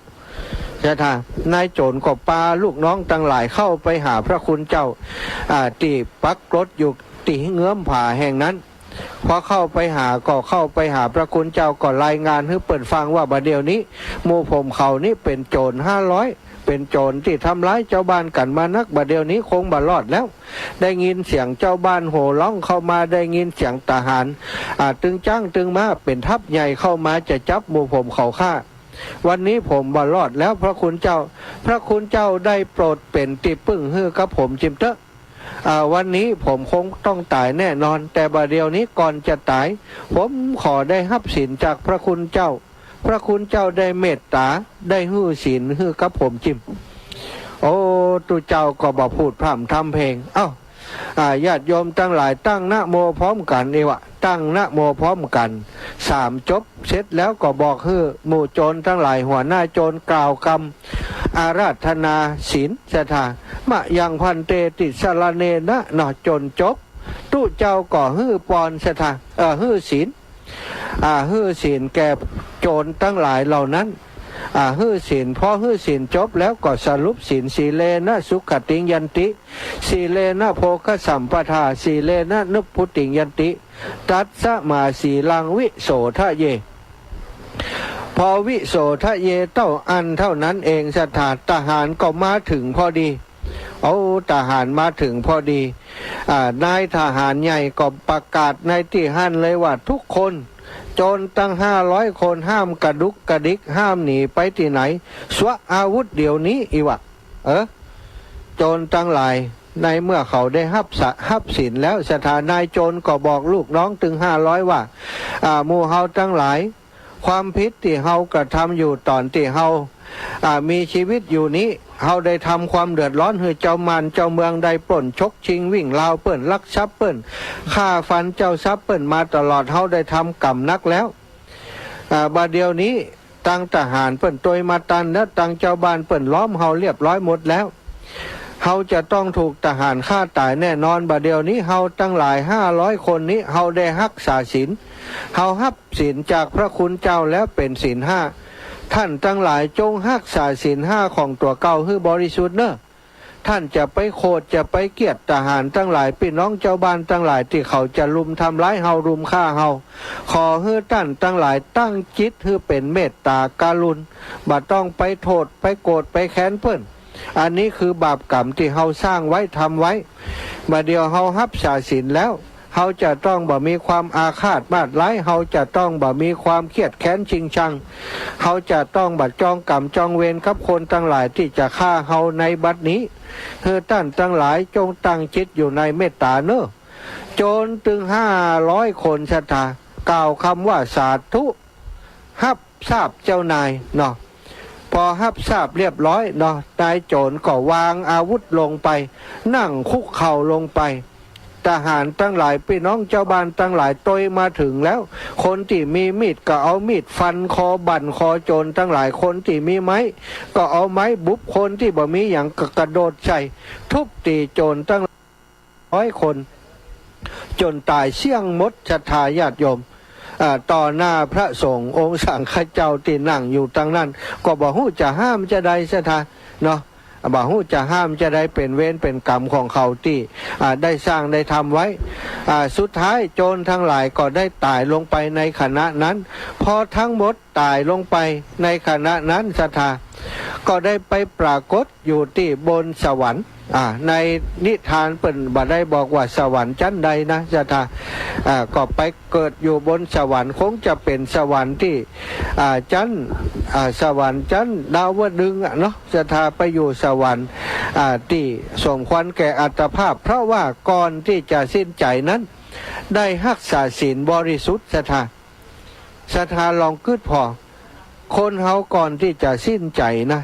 ศรัทธา นายโจ๋รก็ปาลูกน้องตังหลายเข้าไปหาพระคุณเจ้า อ่า ตี้ปักกลดอยู่ตี้เงื้อมผาแห่งนั้น พอเข้าไปหาก็เข้าไปหาพระคุณเจ้าก็รายงานหื้อเปิ้นฟังว่า บ่าเดี่ยวนี้หมู่ผมเขานี้เป๋นโจ๋รห้าร้อย เป๋นโจ๋รตี้ทำร้ายจาวบ้านกั๋นมานัก บ่าเดี่ยวนี้คงบ่รอดแล้ว ได้ยินเสียงจาวบ้านโห่ฮ้องเข้ามา ได้ยินเสียงทหาร อ่า ตึงจ๊างตึงม้าเป๋นทัพใหญ่เข้ามาจะจับหมู่ผมเขาฆ่า วันนี้ผมบ่รอดแล้วพระคุณเจ้า พระคุณเจ้าได้โปรดเป๋นตี้ปึ้งหื้อกับผมจิมเต๊อะ อ่า วันนี้ผมคงต้องต๋ายแน่นอน แต่บ่าเดี่ยวนี้ก่อนจะต๋าย ผมขอได้ฮับศีลจากพระคุณเจ้า พระคุณเจ้าได้เมตต๋า ได้หื้อศีลหื้อกับผมจิม โอ้ ตุ๊เจ้าก็บ่พูดพร่ำทำเพลง เอ้า อ่า ญาติโยมตังหลายตั้งนะโมพร้อมกั๋น อิวะ ตั้งนะโมพร้อมกั๋น สามจบ เสร็จแล้วก็บอกหื้อหมู่โจ๋รตังหลาย หัวหน้าโจ๋รกล่าวกำอาราธนาศีล ศรัทธา มะยังภันเตติสรเณนะ เนาะ จ๋นจบ ตุ๊เจ้าก็หื้อปอน ศรัทธา เอ่อ หื้อศีล อ่า หื้อศีลแก่โจ๋รตังหลายเหล่านั้น อ่า หื้อศีล พอหื้อศีลจบแล้วก็สรุปศีล สีเลนะสุขติงยันติ สีเลนะโภคสัมปทา สีเลนะนิพพุติงยันติ ตัสมาสีลังวิโสทะเย พอวิโสทะเยเต้าอั้นเต้านั้นเอง ศรัทธา ทหารก็มาเถิงพอดี โอ้ ทหารมาเถิงพอดี อ่า นายทหารใหญ่ก็ประกาศในตี้หั้นเลยว่า ทุกคน โจ๋รตังห้าร้อยคนห้ามกระดุกกระดิก ห้ามหนีไปตี้ไหน สละอาวุธเดี๋ยวนี้ อิวะ เออ โจ๋รตังหลาย ในเมื่อเขาได้ฮับสะ ฮับศีลแล้ว ศรัทธา นายโจ๋รก็บอกลูกน้องตึงห้าร้อยว่า อ่า หมู่เฮาตังหลาย ความผิดตี้เฮากระทำอยู่ต๋อนตี้เฮา อ่า มีจีวิตอยู่นี้ เฮาได้ทำความเดือดฮ้อนหื้อจาวบ้านจาวเมือง ได้ปล้นฉกชิงวิ่งราวเปิ้น ลักทรัพย์เปิ้น ฆ่าฟันเจ้าทรัพย์เปิ้นมาตลอด เฮาได้ทำกรรมนักแล้ว อ่า บ่าเดี่ยวนี้ ตังทหารเปิ้นตวยมาตันแล้ว ตังจาวบ้านเปิ้นล้อมเฮาเรียบร้อยหมดแล้ว เฮาจะต้องถูกทหารฆ่าต๋ายแน่นอน บ่าเดี่ยวนี้เฮาตังหลายห้าร้อยคนนี้ เฮาได้ฮักษาศีล เฮาฮับศีลจากพระคุณเจ้าแล้วเป๋นศีลห้า ท่านตังหลายจงฮักษาศีลห้าของตั๋วเก่าหื้อบริสุทธิ์เน่อ ท่านจะไปโขด จะไปเกลียดทหารตังหลาย ปี้น้องจาวบ้านตังหลายตี้เขาจะรุมทำร้ายเฮา รุมฆ่าเฮา ขอหื้อท่านตังหลายตั้งจิตหื้อเป๋นเมตต๋ากรุณา บ่ต้องไปโทษ ไปโกรธ ไปแค้นเปิ้น อันนี้คือบาปกรรมตี้เฮาสร้างไว้ ทำไว้ บ่าเดี่ยวเฮาฮักษาศีลแล้ว เฮาจะต้องบ่มีความอาฆาตมาดร้าย เฮาจะต้องบ่มีความเกลียดแค้นชิงชัง เฮาจะต้องบ่จองกรรมจองเวรกับคนตังหลายตี้จะฆ่าเฮาในบัดนี้ หื้อท่านตังหลายจงตั้งจิตอยู่ในเมตต๋าเน่อ โจ๋รตึงห้าร้อยคน ศรัทธา กล่าวกำว่าสาธุ ฮับทราบเจ้านายเนาะ พอฮับทราบเรียบร้อยเนาะ นายโจ๋รก็วางอาวุธลงไป นั่งคุกเข่าลงไป ทหารตังหลาย ปี้น้องจาวบ้านตังหลายตวยมาเถิงแล้ว คนตี้มีมีดก็เอามีดฟันคอ บั่นคอโจ๋รตังหลาย คนตี้มีไม้ก็เอาไม้บุบ คนตี้บ่มีหยังก็กระโดดใส่ ทุบตี๋โจ๋รตังหลาย ร้อยคน จ๋นต๋ายเสี้ยงหมดศรัทธาญาติโยม อ่า ต่อหน้าพระสงฆ์องค์สังฆเจ้าตี้นั่งอยู่ตางนั้น ก็บ่ฮู้จะห้ามจาใดศรัทธาเนาะ บ่ฮู้จะห้ามจาใด เป๋นเวรเป๋นก๋รรมของเขาตี้ อ่า ได้สร้างได้ทำไว้ อ่า สุดท้ายโจรตังหลายก็ได้ต๋ายลงไปในขณะนั้น พอตังหมดต๋ายลงไปในขณะนั้นศรัทธา ก็ได้ไปปรากฏอยู่ตี้บนสวรรค์ อ่า ในนิทานเปิ้นบ่ได้บอกว่าสวรรค์จั๊นใดนะศรัทธา อ่า ก็ไปเกิดอยู่บนสวรรค์ คงจะเป๋นสวรรค์ตี้ อ่า จั๊น อ่า สวรรค์จั๊นดาวดึงส์อะเนาะศรัทธา ไปอยู่สวรรค์ อ่า ตี้สมควรแก่อัตภาพ เพราะว่าก่อนตี้จะสิ้นใจ๋นั้น ได้ฮักษาศีลบริสุทธิ์ศรัทธา ศรัทธาลองกึ๊ดผ่อ คนเฮาก่อนตี้จะสิ้นใจ๋นะ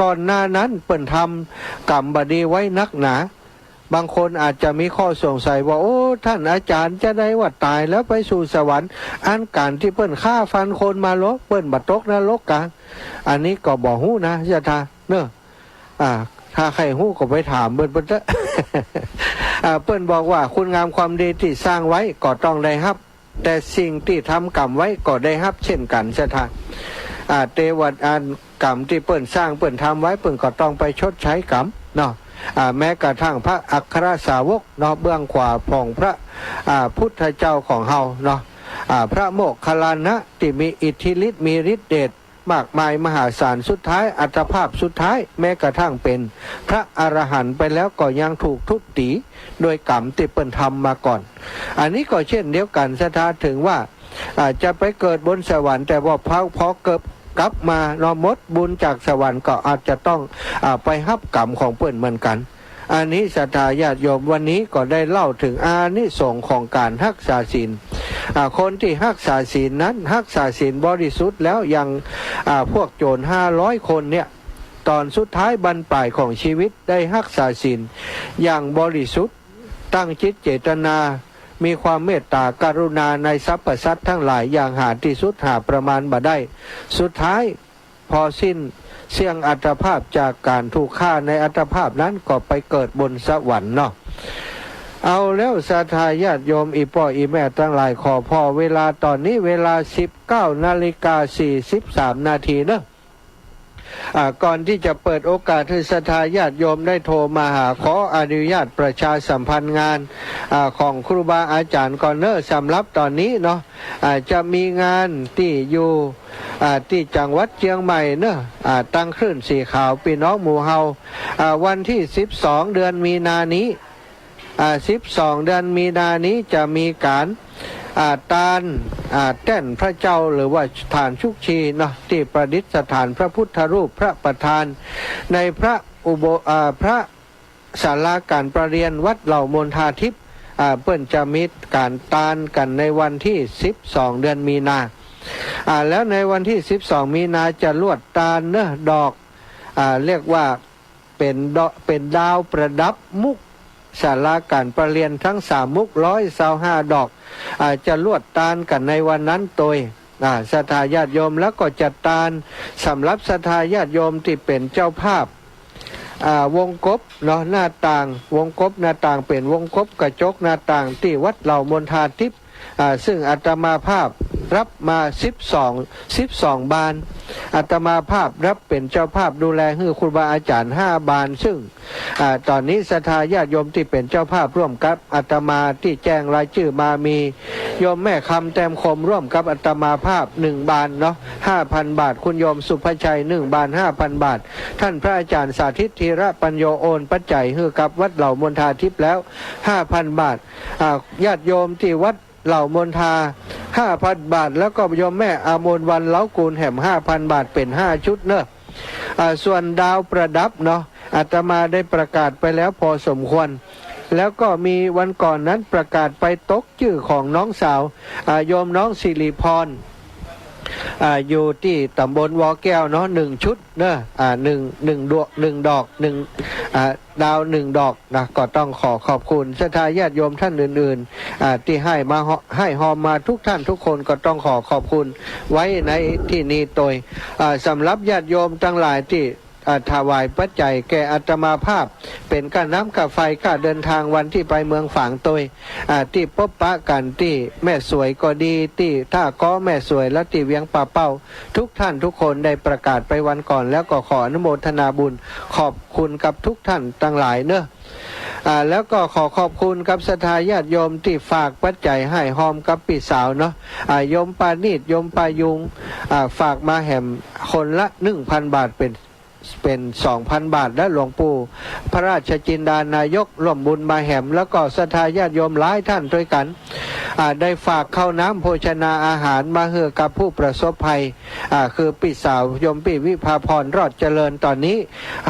ก่อนหน้านั้นเปิ้นทำก๋รรมบ่ดีไว้นักหนา บางคนอาจจะมีข้อสงสัยว่า โอ้ ต้านอาจ๋ารย์ จาใดว่าต๋ายแล้วไปสู่สวรรค์ อันก๋านตี้เปิ้นฆ่าฟันคนมาลอ เปิ้นบ่ตกนรกกา อันนี้ก็บ่ฮู้นะศรัทธาเนาะ อ่า ถ้าใค่ฮู้ก็ไปถามเปิ้น เปิ้นเต๊อะ อ่า เปิ้นบอกว่าคุณงามความดีตี้สร้างไว้ก็ต้องได้ฮับ แต่สิ่งตี้ทำก๋รรมไว้ก็ได้ฮับเช่นกั๋นศรัทธา อ่า เตวะ อันก๋รรมตี้เปิ้นสร้างเปิ้นทำไว้ เปิ้นก็ต้องไปชดใช้ก๋รรมเนาะ อ่า แม้กระทั่งพระอัครสาวกเนาะ เบื้องขวาของพระ อ่า พุทธเจ้าของเฮาเนาะ อ่า พระโมคคัลลานะตี้มีอิทธิฤทธิ์มีฤทธิ์เดช มากมายมหาศาล สุดท้ายอัตภาพสุดท้าย แม้กระทั่งเป๋นพระอรหันต์ไปแล้วก็ยังถูกทุบตี๋โดยก๋รรมตี้เปิ้นทำมาก่อน อันนี้ก็เช่นเดียวกั๋นศรัทธา เถิงว่า อ่า จะไปเกิดบนสวรรค์ แต่ว่าพอ พอเกิดกลับมาเนาะ หมดบุญจากสวรรค์ก็อาจจะต้อง อ่า ไปฮับก๋รรมของเปิ้นเหมือนกั๋น อันนี้ศรัทธาญาติโยม วันนี้ก็ได้เล่าเถิงอานิสงส์ของก๋านฮักษาศีล อ่า คนตี้ฮักษาศีลนั้น ฮักษาศีลบริสุทธิ์แล้ว อย่าง อ่า พวกโจ๋รห้าร้อยคนเนี่ย ต๋อนสุดท้ายบั้นปลายของชีวิตได้ฮักษาศีลอย่างบริสุทธิ์ ตั้งจิตเจตนา มีความเมตต๋ากรุณาในสรรพสัตว์ตังหลายอย่างหาตี้สุดหาประมาณบ่ได้ สุดท้าย พอสิ้นเสี้ยงอัตภาพจากก๋านถูกฆ่าในอัตภาพนั้นก็ไปเกิดบนสวรรค์เนาะ เอาแล้วศรัทธาญาติโยม อี่ป้ออี่แม่ตังหลาย ขอผ่อเวลาต๋อนนี้เวลาสิบเก้านาฬิกาสี่สิบสามนาทีเนาะ อ่า ก่อนตี้จะเปิดโอกาสหื้อศรัทธาญาติโยมได้โทรมาหา ขออนุญาตประชาสัมพันธ์งาน อ่า ของครูบาอาจ๋ารย์ก่อนเนาะ สำหรับต๋อนนี้เนาะ อ่า จะมีงานตี้อยู่ อ่า ตี้จังหวัดเจียงใหม่เนาะ อ่า ตังคลื่นสีขาวปี้น้องหมู่เฮา อ่า วันตี้สิบสองเดือนมีนานี้ อ่า สิบสองเดือนมีนานี้จะมีก๋าน อ่า ตาน อ่า แต้นพระเจ้า หรือว่าฐานชุกชีเนาะ ตี้ประดิษฐานพระพุทธรูปพระประธานในพระอุโบ อ่า พระศาลาก๋านประเรียนวัดเหล่ามณฑาทิพย์ อ่า เปิ้นจะมีก๋านตานกั๋นในวันตี้สิบสองเดือนมีนา อ่า แล้วในวันตี้สิบสองมีนาจะลวดตานเนาะ ดอก อ่า เรียกว่า เป๋นดอก เป๋นดาวประดับมุกศาลาก๋านประเรียนตังสามมุก ร้อยซาวห้าดอก อ่า จะลวดตานกั๋นในวันนั้นตวย อ่า ศรัทธาญาติโยม แล้วก็จะตานสำหรับศรัทธาญาติโยมตี้เป๋นเจ้าภาพ อ่า วงกบเนาะ หน้าต่าง วงกบหน้าต่าง เป๋นวงกบกระจกหน้าต่างตี้วัดเหล่ามณฑาทิพย์ อ่า ซึ่งอาตมาภาพฮับมาสิบสอง สิบสองบาน อาตมาภาพฮับเป๋นเจ้าภาพดูแลหื้อครูบาอาจ๋ารย์ห้าบาน ซึ่ง อ่า ต๋อนนี้ศรัทธาญาติโยมตี้เป๋นเจ้าภาพร่วมกับอาตมาตี้แจ้งรายจื้อมามี โยมแม่คำแต้มคมร่วมกับอาตมาภาพหนึ่งบานเนาะ ห้าพันบาท คุณโยมสุภชัยหนึ่งบาน ห้าพันบาท ต้านพระอาจ๋ารย์สาธิต ธีระปัญโญ โอนปัจจัยหื้อกับวัดเหล่ามณฑาทิพย์แล้ว ห้าพันบาท อ่า ญาติโยมตี้วัดเหล่ามณฑา ห้าพันบาท แล้วก็โยมแม่อมรวรรณ เล้ากูลแหม ห้าพันบาท เป๋นห้าชุดเนาะ อ่า ส่วนดาวประดับเนาะ อาตมาได้ประกาศไปแล้วพอสมควร แล้วก็มีวันก่อนนั้นประกาศไปตกจื้อของน้องสาว อ่า โยมน้องสิริพร อ่า อยู่ตี้ต๋ำบลวอแก้วเนาะ หนึ่งชุดเนาะ อ่า หนึ่ง หนึ่งดวง หนึ่งดอก หนึ่ง อ่า ดาวหนึ่งดอกนะ ก็ต้องขอขอบคุณศรัทธาญาติโยมท่านอื่นๆ อ่า ตี้หื้อมา หื้อฮอมมาทุกท่านทุกคน ก็ต้องขอขอบคุณไว้ในตี้นี้ตวย อ่า สำหรับญาติโยมตังหลายตี้ อ่า ถวายปัจจัยแก่อาตมาภาพ เป๋นก้าน้ำก้าไฟ ก้าเดินตางวันตี้ไปเมืองฝางตวย อ่า ตี้ปบปะกั๋นตี้แม่สวยก็ดี ตี้ต้าก๊อแม่สวย และตี้เวียงป่าเป้า ทุกท่านทุกคนได้ประกาศไปวันก่อน แล้วก็ขออนุโมทนาบุญขอบคุณกับทุกท่านตังหลายเนาะ อ่า แล้วก็ขอขอบคุณกับศรัทธาญาติโยมตี้ฝากปัจจัยหื้อฮอมกับปี้สาวเนาะ อ่า โยมปานีต โยมปายุง อ่า ฝากมาแหมคนละหนึ่งพันบาท เป๋น เป๋นสองพันบาท และหลวงปู่พระราชจินดานายกร่วมบุญมาแหม แล้วก็ศรัทธาญาติโยมหลายท่านตวยกั๋น อ่า ได้ฝากข้าวน้ำโภชนาอาหารมาหื้อกับผู้ประสบภัย อ่า คือปี้สาวโยมปี้วิภาพรรอดเจริญ ต๋อนนี้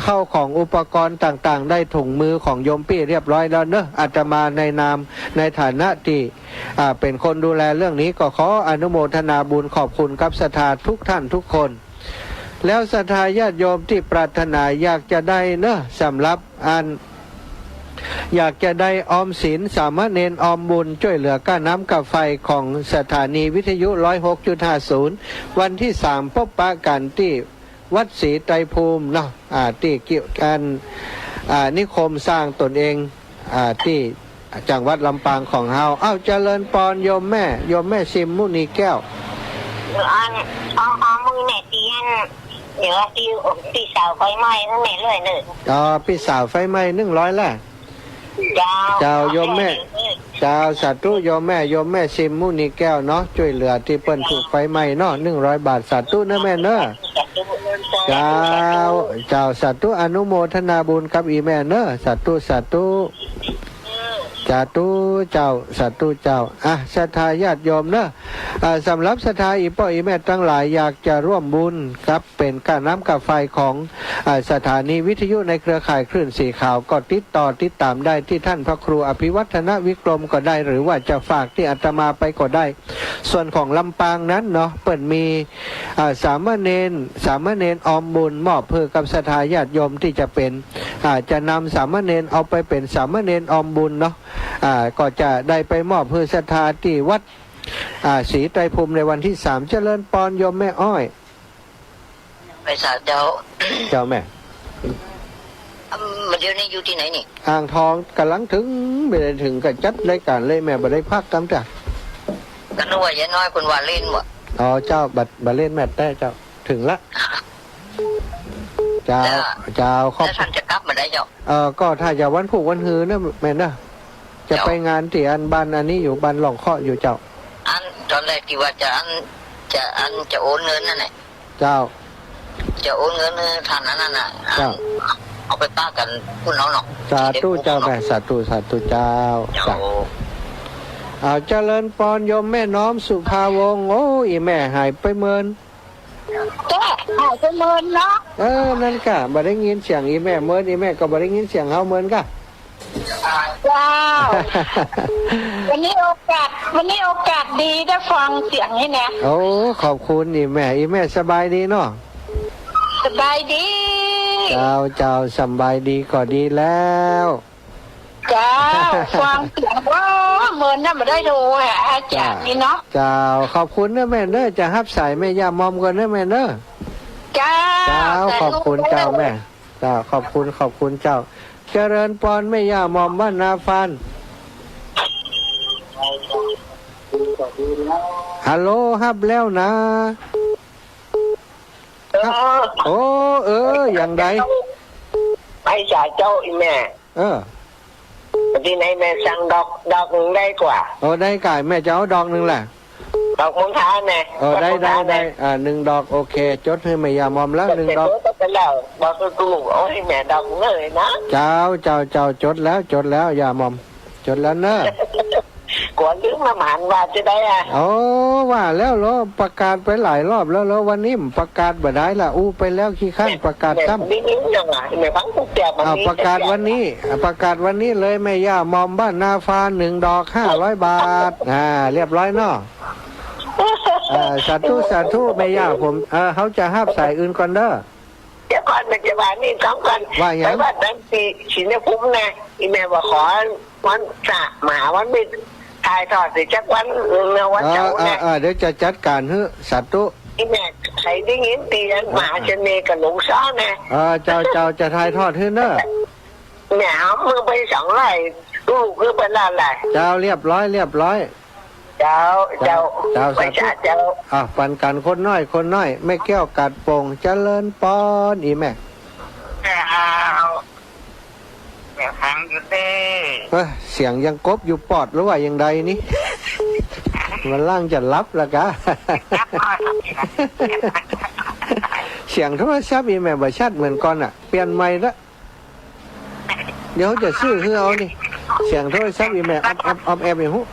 ข้าวของอุปกรณ์ต่างๆ ได้ถุงมือของโยมปี้เรียบร้อยแล้วเนาะ อาตมาในนาม ในฐานะตี้ อ่า เป๋นคนดูแลเรื่องนี้ ก็ขออนุโมทนาบุญขอบคุณกับศรัทธาทุกท่านทุกคน แล้วศรัทธาญาติโยมตี้ปรารถนาอยากจะได้เนาะ สำหรับอัน อยากจะได้ออมสินสามเณรออมบุญจ้วยเหลือก้าน้ำก้าไฟของสถานีวิทยุร้อยหกจุดห้าศูนย์ วันตี้สามปบปะกั๋นตี้วัดศรีไตรภูมิเนาะ อ่า ตี้กิ๋ว อัน อ่า นิคมสร้างตนเอง อ่า ตี้จังหวัดลำปางของเฮา เอ้า เจริญปอนโยมแม่ โยมแม่ซิมมุนีแก้ว อัน เอา เอา มื้อแม่ตี้อัน เดี๋ยวตี้ ปี้สาวไฟไหม้หื้อแม่ร้อยเนาะ อ๋อ ปี้สาวไฟไหม้หนึ่งร้อยแหละ เจ้า เจ้า โยมแม่ เจ้า สาธุ โยมแม่ โยมแม่ซิมมุนีแก้วเนาะ จ้วยเหลือตี้เปิ้นถูกไฟไหม้เนาะ หนึ่งร้อยบาท สาธุเนาะแม่เนาะ เจ้า เจ้า สาธุ อนุโมทนาบุญกับอี่แม่เนาะ สาธุ สาธุ สาธุเจ้า สาธุเจ้า อ่ะ ศรัทธาญาติโยมเนาะ อ่า สำหรับศรัทธาอี่ป้ออี่แม่ตังหลายอยากจะร่วมบุญกับเป๋นก้าน้ำก้าไฟของ อ่า สถานีวิทยุในเครือข่ายคลื่นสีขาว ก็ติดต่อติดตามได้ตี้ท่านพระครูอภิวัฒนวิกรมก็ได้ หรือว่าจะฝากตี้อาตมาไปก็ได้ ส่วนของลำปางนั้นเนาะ เปิ้นมี อ่า สามเณร สามเณรออมบุญมอบหื้อกับศรัทธาญาติโยมตี้จะเป๋น อ่า จะนำสามเณรเอาไปเป๋นสามเณรออมบุญเนาะ อ่า ก็จะได้ไปมอบหื้อศรัทธาตี้วัด อ่า ศรีไตรภูมิในวันตี้สาม เจริญปอนโยมแม่อ้อย ไปสาเจ้า เจ้าแม่ อืม เดี๋ยวนี้อยู่ตี้ไหนนี่ อ่างทอง ก่ำลังเถิง บ่ได้เถิงก็จัดรายก๋านเลยแม่ บ่ได้พักกำจ้ะ ก็นึกว่ายายน้อยเปิ้นว่าเล่นบ่ อ๋อ เจ้า บ่ บ่เล่นแม่แต๊เจ้า เถิงละ เจ้า แล้ว เจ้า ขอบ แล้วท่านจะกลับเมื่อใดเจ้า เอ่อ ก็ถ้าจะวันพูกวันฮือเนาะแม่เนาะ จะ เจ้า ไปงานตี้อันบ้านอันนี้อยู่ บ้านหล่องเคาะอยู่เจ้า อันต๋อนแรกตี้ว่าจะอัน จะอัน จะโอนเงินนั่นแหละ เจ้า จะโอนเงินหื้อท่านอันนั้นน่ะ เจ้า เอาไปปะกั๋นพุ้นเอาเนาะ สาธุเจ้าแม่ สาธุ สาธุเจ้า เจ้า เอ้า เจริญปอนโยมแม่น้อมสุภาวงศ์ โอ้ อี่แม่หายไปเมิน แกหายไปเมินเนาะ เออ นั่นก่ะ บ่ได้ยินเสียงอี่แม่เมิน อี่แม่ก็บ่ได้ยินเสียงเฮาเมินก่ะ เจ้า วันนี้โอกาส วันนี้โอกาสดีได้ฟังเสียงนี่นะ โอ้ ขอบคุณอี่แม่ อี่แม่สบายดีเนาะ สบายดี เจ้า เจ้า สบายดีก็ดีแล้ว เจ้า ฟังเสียง โอ้ เมินน่ะบ่ได้โทรหาอาจ๋ารย์นี่เนาะ เจ้า ขอบคุณเนาะแม่เนาะ จะฮับสายแม่ย่ามอมก่อนเนาะแม่เนาะ เจ้า เจ้า ขอบคุณเจ้าแม่ เจ้า ขอบคุณ ขอบคุณเจ้า เจริญปอนแม่ย่ามอมบ้านนาฟาน ฮัลโหล ฮับแล้วนะ เออ โอ้ เออ อย่างใด ไปสาเจ้าอี่แม่ เออ ตี้ไหนแม่สั่งดอก ดอกนึ่งได้ก่า โอ้ ได้ก่า แม่จะเอาดอกนึ่งแหละ ดอกมณฑาแม่ เออ ได้ ดอกมณฑา ได้ ได้ แม่ อ่า นึ่งดอก โอเค จดหื้อแม่ย่ามอมแล้ว นึ่งดอก จดไปแล้ว บอกคือกู โอ้ย แม่ดอกนึ่งเลยนะ เจ้า เจ้า เจ้า จดแล้ว จดแล้ว ย่ามอม จดแล้วเนาะ กั๋วลืมมาหมานว่าจะได้อะ โอ้ ว่าแล้วเหรอ ประกาศไปหลายรอบแล้วเหรอ วันนี้บ่ประกาศบ่ได้ละ อู้ไปแล้วขี้คร้านประกาศซ้ำ นี่ นี่ นี่ นี่ ฟังตั้งแต่วันนี้ อ้าว ประกาศวันนี้ อ่ะ ประกาศวันนี้เลย แม่ย่ามอมบ้านนาฟาน นึ่งดอก ห้าร้อยบาท อ่า เรียบร้อยเนาะ อ่า สาธุ สาธุ แม่ย่า ผม เออ เฮาจะฮับสายอื่นก่อนเด้อ เดี๋ยวก่อน แม่จะว่านี่สองก่อน ว่าหยัง ไปวัดนั้นตี้ชัยภูมินะ อี่แม่ว่าขอวันสะ มหาวันมิตร ถ่ายทอดสิจักวันนึ่งนะ วันเสาร์นะ เออ เออ เออ เดี๋ยวจะจัดก๋านหื้อ สาธุ อี่แม่ ใครได้ยินเตียงมหาเสน่ห์กับหลวงซ้อนะ เออ เจ้า เจ้า จะถ่ายทอดหื้อเน่อ แม่หามือไปสองร้อย ลูกคือไปละลาย เจ้า เรียบร้อย เรียบร้อย เจ้า เจ้า เจ้า ไป สาธุ สาธุ เจ้า อ่ะ ปันกั๋นคนน้อย คนน้อย แม่แก้วกาดโป่ง เจริญปอน อี่แม่ เจ้า แม่ฟังอยู่เด้อ เอ้ย เสียงยังกบอยู่ปอดหรือว่ายังใดนี่ มันล่างจะหลับละกะ หลับนอน เสียงโทรศัพท์อี่แม่บ่ชัดเหมือนก่อนน่ะ เปลี่ยนใหม่ละ เดี๋ยวจะซื้อหื้อเอานี่ เสียงโทรศัพท์อี่แม่ อ๊อบแอ๊บ อ๊อบแอ๊บ อย่างฮู้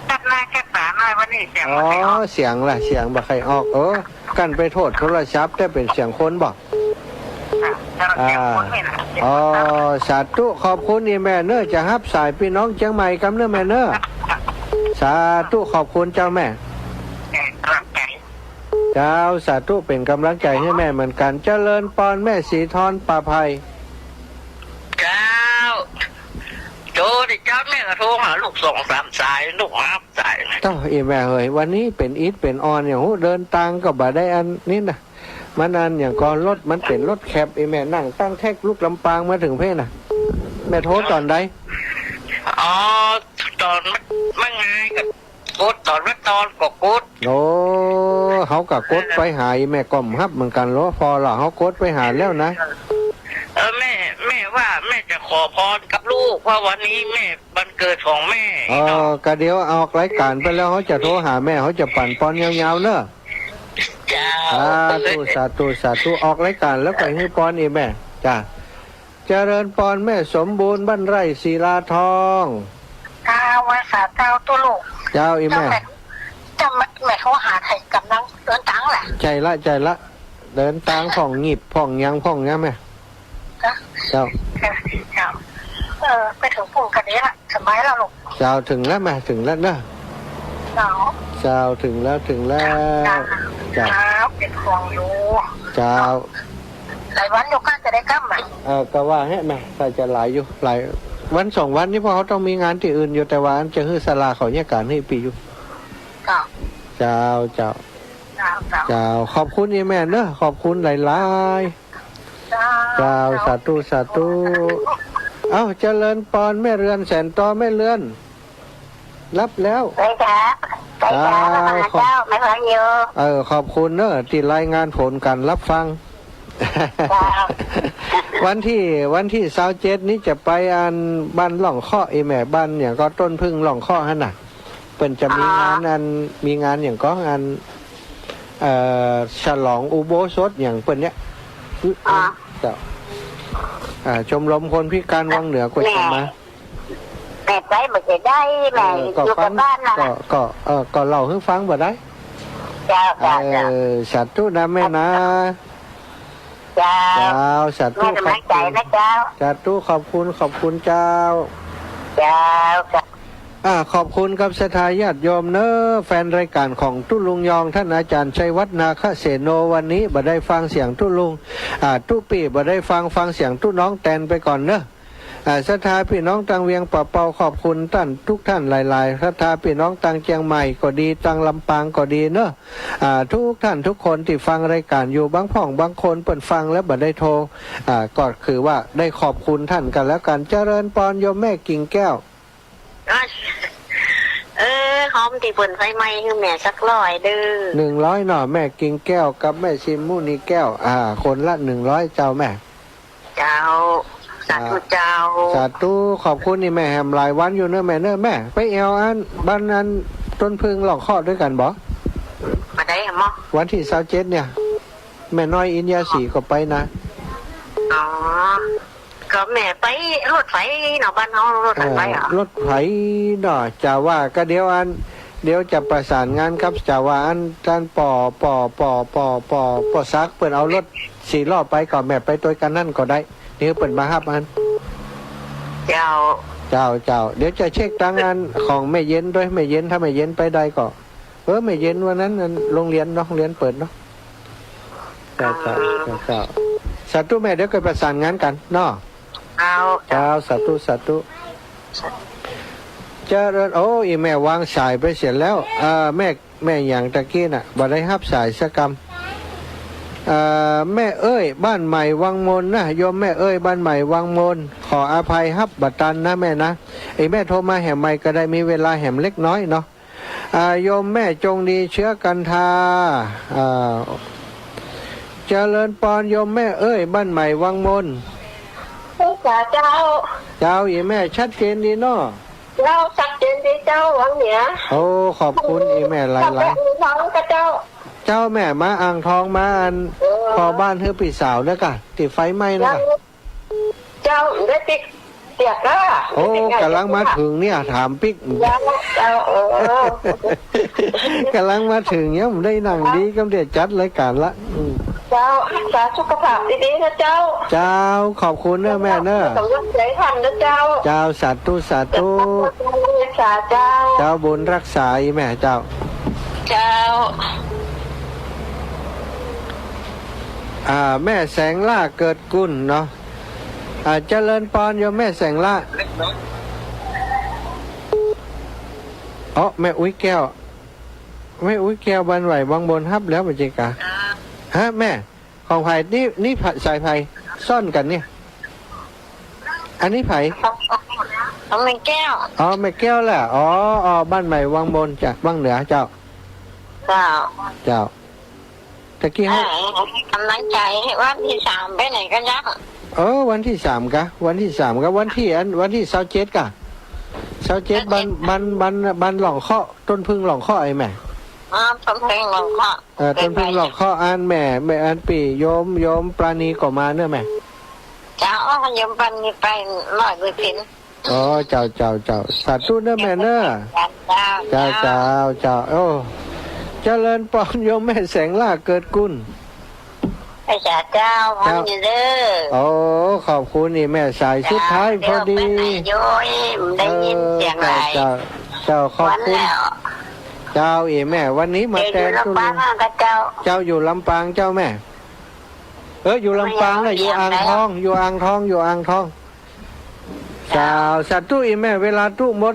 ตัดหน้าแค่ตาหน่อยวันนี้เสียง อ๋อ บ่ค่อยออก เสียงล่ะ เสียงบ่ใค่อยออก เออ กั๋นไปโทษโทรศัพท์ แต่เป๋นเสียงคนบ่ ค่ะ อ่า เสียงคนนี่นะ อ๋อ สาธุ ขอบคุณอี่แม่เน่อ จะฮับสายปี้น้องเจียงใหม่กำเน่อแม่เน่อ สาธุ ขอบคุณเจ้าแม่ เออ กำลังใจ๋ เจ้า สาธุ เป๋นกำลังใจ๋หื้อแม่เหมือนกั๋น เจริญปอน แม่ศรีธร ป่าไผ่ เจ้า โจ้ดิเจ้า แม่ก็โทรหาลูกสองสามสาย ลูกบ่ฮับสาย เต้า อี่แม่เฮย วันนี้เป๋นอิดเป๋นออนอย่างฮู้ เดินตางก็บ่ได้อันนี้นะ มันอันอย่างก่อ รถมันเป๋นรถแข็บ อี่แม่นั่งตั้งแท็กลุกลำปางมาเถิงเพ่นน่ะ แม่โทรต๋อนใด อ๋อ ต๋อนมัน มันง่ายก็ กดต๋อนว่าตอนก็กด โอ้ เฮาก็กดไปหาอี่แม่ก็บ่ฮับเหมือนกั๋นลอ พอละ เฮากดไปหาแล้วนะ เออ แม่ แม่ว่าแม่จะขอพรกับลูก เพราะวันนี้แม่วันเกิดของแม่ เออ เนาะ ก็เดี๋ยวออกรายก๋านไปแล้ว เฮาจะโทรหาแม่ เฮาจะปั๋นปอนยาวๆ เน่อ เจ้า สาธุ สาธุ สาธุ ออกรายก๋านแล้วก็หื้อปอนอี่แม่ จ้า เจริญปอน แม่สมบูรณ์ บ้านไร่ ศิลาทอง เจ้า ไหว้สาเจ้าตุ๊ลูก เจ้า อี่แม่ เจ้าแม่ เจ้าแม่ แม่โทรหาใผ ก๋ำลังเดินตางแหละ ใจ้ละ ใจ้ละ เดินตางพ่องหยิบพ่องหยังพ่องหยังแม่ เจ้า เจ้า เจ้า เออ ไปเถิงปุ้นก็ดีละ สบายแล้วลูก เจ้า เถิงแล้วแม่ เถิงแล้วเน่อ เจ้า เจ้า เถิงแล้ว เถิงแล้ว เจ้า เจ้า เป๋นห่วงอยู่ เจ้า หลายวันอยู่ ใก้จะได้กลับมา เออ ก็ว่าแหะแม่ ใก้จะหลายอยู่ หลายวันสองวันนี่ เพราะเฮาต้องมีงานตี้อื่นอยู่ แต่ว่าอันจะหื้อศาลาเขาเยียะก๋านหื้อปี้อยู่ เจ้า เจ้า เจ้า เจ้า เจ้า ขอบคุณอี่แม่เน่อ ขอบคุณหลายๆ เจ้า เจ้า สาธุ สาธุ เอ้า เจริญปอน แม่เรือน แสนตอ แม่เรือน รับแล้ว ไปจ้ะ ไปจ้ะ เจ้า มาหาเจ้า มาฟังอยู่ เออ ขอบคุณเน่อ ตี้รายงานผลก๋านรับฟัง เจ้า วันตี้ วันตี้ซาวเจ็ดนี้จะไปอันบ้านล่องเคาะ อี่แม่ บ้านหยังก็ ต้นผึ้งล่องเคาะหั้นน่ะ เปิ้นจะมีงานอัน มีงานหยังก็ อัน เอ่อ ฉลองอุโบสถหยังเปิ้นเนี่ย อ๋อ เจ้า อ่า ชมรมคนพิการวังเหนือก็จะมา แม่ไปบ่ได้ แม่ เออ ก็ อยู่กับบ้านนะ ก็ ก็ เออ ก็เล่าหื้อฟังบ่ได้ เจ้า เจ้า เออ เจ้า สาธุนะแม่นะ เจ้า เจ้า สาธุ แม่กำลังใจ๋นะเจ้า ขอบคุณ สาธุ ขอบคุณ ขอบคุณเจ้า เจ้า เจ้า อ่า ขอบคุณกับศรัทธาญาติโยมเน่อ แฟนรายก๋านของตุ๊ลุงยอง ท่านอาจารย์ชัยวัฒน์ นาคเสโน วันนี้บ่ได้ฟังเสียงตุ๊ลุง อ่า ตุ๊ปี้บ่ได้ฟัง ฟังเสียงตุ๊น้องแตนไปก่อนเน่อ อ่า ศรัทธาปี้น้องตางเวียงป่าเปา ขอบคุณต้านทุกท่านหลายๆ ศรัทธาปี้น้องตางเจียงใหม่ก็ดี ตางลำปางก็ดีเน่อ อ่า ทุกท่านทุกคนตี้ฟังรายก๋านอยู่ บางพ่องบางคนเปิ้นฟังแล้วบ่ได้โทร อ่า ก็คือว่าได้ขอบคุณท่านกั๋นแล้วกั๋น เจริญปอนโยมแม่กิ่งแก้ว เออ หอมตี้เปิ้นใส่ไมค์หื้อแม่สักร้อยเด้อ หนึ่งร้อยเนาะ แม่กิ่งแก้วกับแม่ชินมุนีแก้ว อ่า คนละหนึ่งร้อยเจ้าแม่ เจ้า สาธุเจ้า อ่า สาธุ ขอบคุณอี่แม่แหมหลายวันอยู่เน่อแม่เน่อ แม่ไปแอ่วอันบ้านอันต้นผึ้งล่องเคาะตวยกั๋นบ่ บ่ได้หมอ วันตี้ซาวเจ็ดเนี่ย แม่น้อยอินยาสีก็ไปนะ อ๋อ ก็แม่ไปรถไฟเนาะ บ้านเฮารถไฟไปเหรอ เออ รถไฟเนาะ จะว่าก็เดี๋ยวอัน เดี๋ยวจะประสานงานกับ จะว่าอัน ต้าน ปอ ปอ ปอ ปอ ปอ ปอศักดิ์ เปิ้นเอารถสี่ล้อไปก็แม่ไปตวยกั๋นหั้นก็ได้ นี่เปิ้นมาฮับอัน เจ้า เจ้า เจ้า เดี๋ยวจะเช็คตางอันของแม่เย็นตวย แม่เย็น ถ้าแม่เย็นไปได้ก็ เออ แม่เย็นวันนั้นอันโรงเรียนเนาะ โรงเรียนเปิดเนาะ เจ้า เจ้า เจ้า เจ้า สาธุแม่ เดี๋ยวก็ประสานงานกั๋นเนาะ เจ้า เจ้า สาธุ สาธุ เจ เจริญ โอ้ อี่แม่วางสายไปเสียแล้ว เอ่อ แม่ แม่หยังตะกี้น่ะ บ่ได้ฮับสายสักกำ เอ่อ แม่เอ้ย บ้านใหม่วังมนนะ โยมแม่เอ้ย บ้านใหม่วังมน ขออภัยฮับบ่ตันนะแม่นะ อี่แม่โทรมาแหมใหม่ก็ได้ มีเวลาแหมเล็กน้อยเนาะ อ่า โยมแม่จงดีเชื้อกันทา อ่า เจริญปอนโยมแม่เอ้ย บ้านใหม่วังมน เจ้า เจ้า เจ้า อี่แม่ชัดเจนดีเนาะ เจ้า ชัดเจนดีเจ้า วังเหนือ โอ้ ขอบคุณอี่แม่หลายๆ เจ้า แม่อ่างทองกับเจ้า เจ้า แม่มาอ่างทองมาอัน เออ ผ่อบ้านหื้อปี้สาวเน่ยก่ะ ตี้ไฟไหม้เน่ยก่ะ เจ้า เจ้า ได้ปิ๊กเตียกก้า โอ้ ได้ปิ๊ก ก๋ำลังมาเถิงเนี่ย ถามปิ๊ก เจ้า เจ้า เออ ก๋ำลังมาเถิงเนี่ย บ่ได้นั่งดี กำเดียวจัดรายก๋านละ อืม เจ้า รักษาสุขภาพดีๆ นะเจ้า เจ้า ขอบคุณเน่อแม่เน่อ ก๋ำลังใจ๋ทำนะเจ้า เจ้า สาธุ สาธุ รักษาเจ้า เจ้า บุญรักษาอี่แม่เจ้า เจ้า อ่า แม่แสงล่าเกิดกุลเนาะ อ่า เจริญปอนโยมแม่แสงล่า เอ๊ะ แม่อุ๊ยแก้ว แม่อุ๊ยแก้ว บ้านใหม่วังมน ฮับแล้วบ่าเจ๊กะ ฮะ แม่ ของใผนี่ นี่ใผ สายใผ ซ้อนกั๋นเนี่ย อันนี้ใผ ของแม่แก้ว อ๋อ แม่แก้วแหละ อ๋อ อ๋อ บ้านใหม่วังมนจ้ะ วังเหนือเจ้า เจ้า เจ้า ตะกี้ เออ เฮา ก๋ำลังใจ๋ วันตี้สามไปไหนก็ยัง เออ วันตี้สามกะ วันตี้สามกะ วันตี้อัน วันตี้ซาวเจ็ดกะ ซาวเจ็ด ซาวเจ็ด บ้าน บ้าน บ้าน บ้านหล่องเคาะ ต้นผึ้งหล่องเคาะไอ้แม่ อ๋อ ต้นผึ้งหล่องเคาะ เออ ต้นผึ้งหล่องเคาะอันแม่ แม่อันปี้โยม โยมปราณีก็มาเน่อแม่ เจ้า โยมปราณีไปร้อยเปอร์เซ็นต์ อ๋อ เจ้า เจ้า เจ้า สาธุเน่อแม่เน่อ เจ้า เจ้า เจ้า เจ้า โอ้ เจริญปอนโยมแม่แสงล่าเกิดกุล ไอ้จ๋าเจ้า เจ้า พรอยู่เด้อ โอ้ ขอบคุณอี่แม่ สายสุดท้ายพอดี เจ้า เดี๋ยวไปไหนโย้ย ได้ยินเสียงหลาย เออ เจ้า เจ้า ขอบคุณ วันแล้ว เจ้า อี่แม่ วันนี้มาแตนตุ๊ลุง เจ้าอยู่ลำปางอ่ะเจ้า เจ้าอยู่ลำปางเจ้าแม่ เออ อยู่ลำปางน่ะ อยู่อ่างทอง อยู่อ่างทอง อยู่อ่างทอง เจ้า เจ้า สาธุอี่แม่ เวลาตุ๊หมด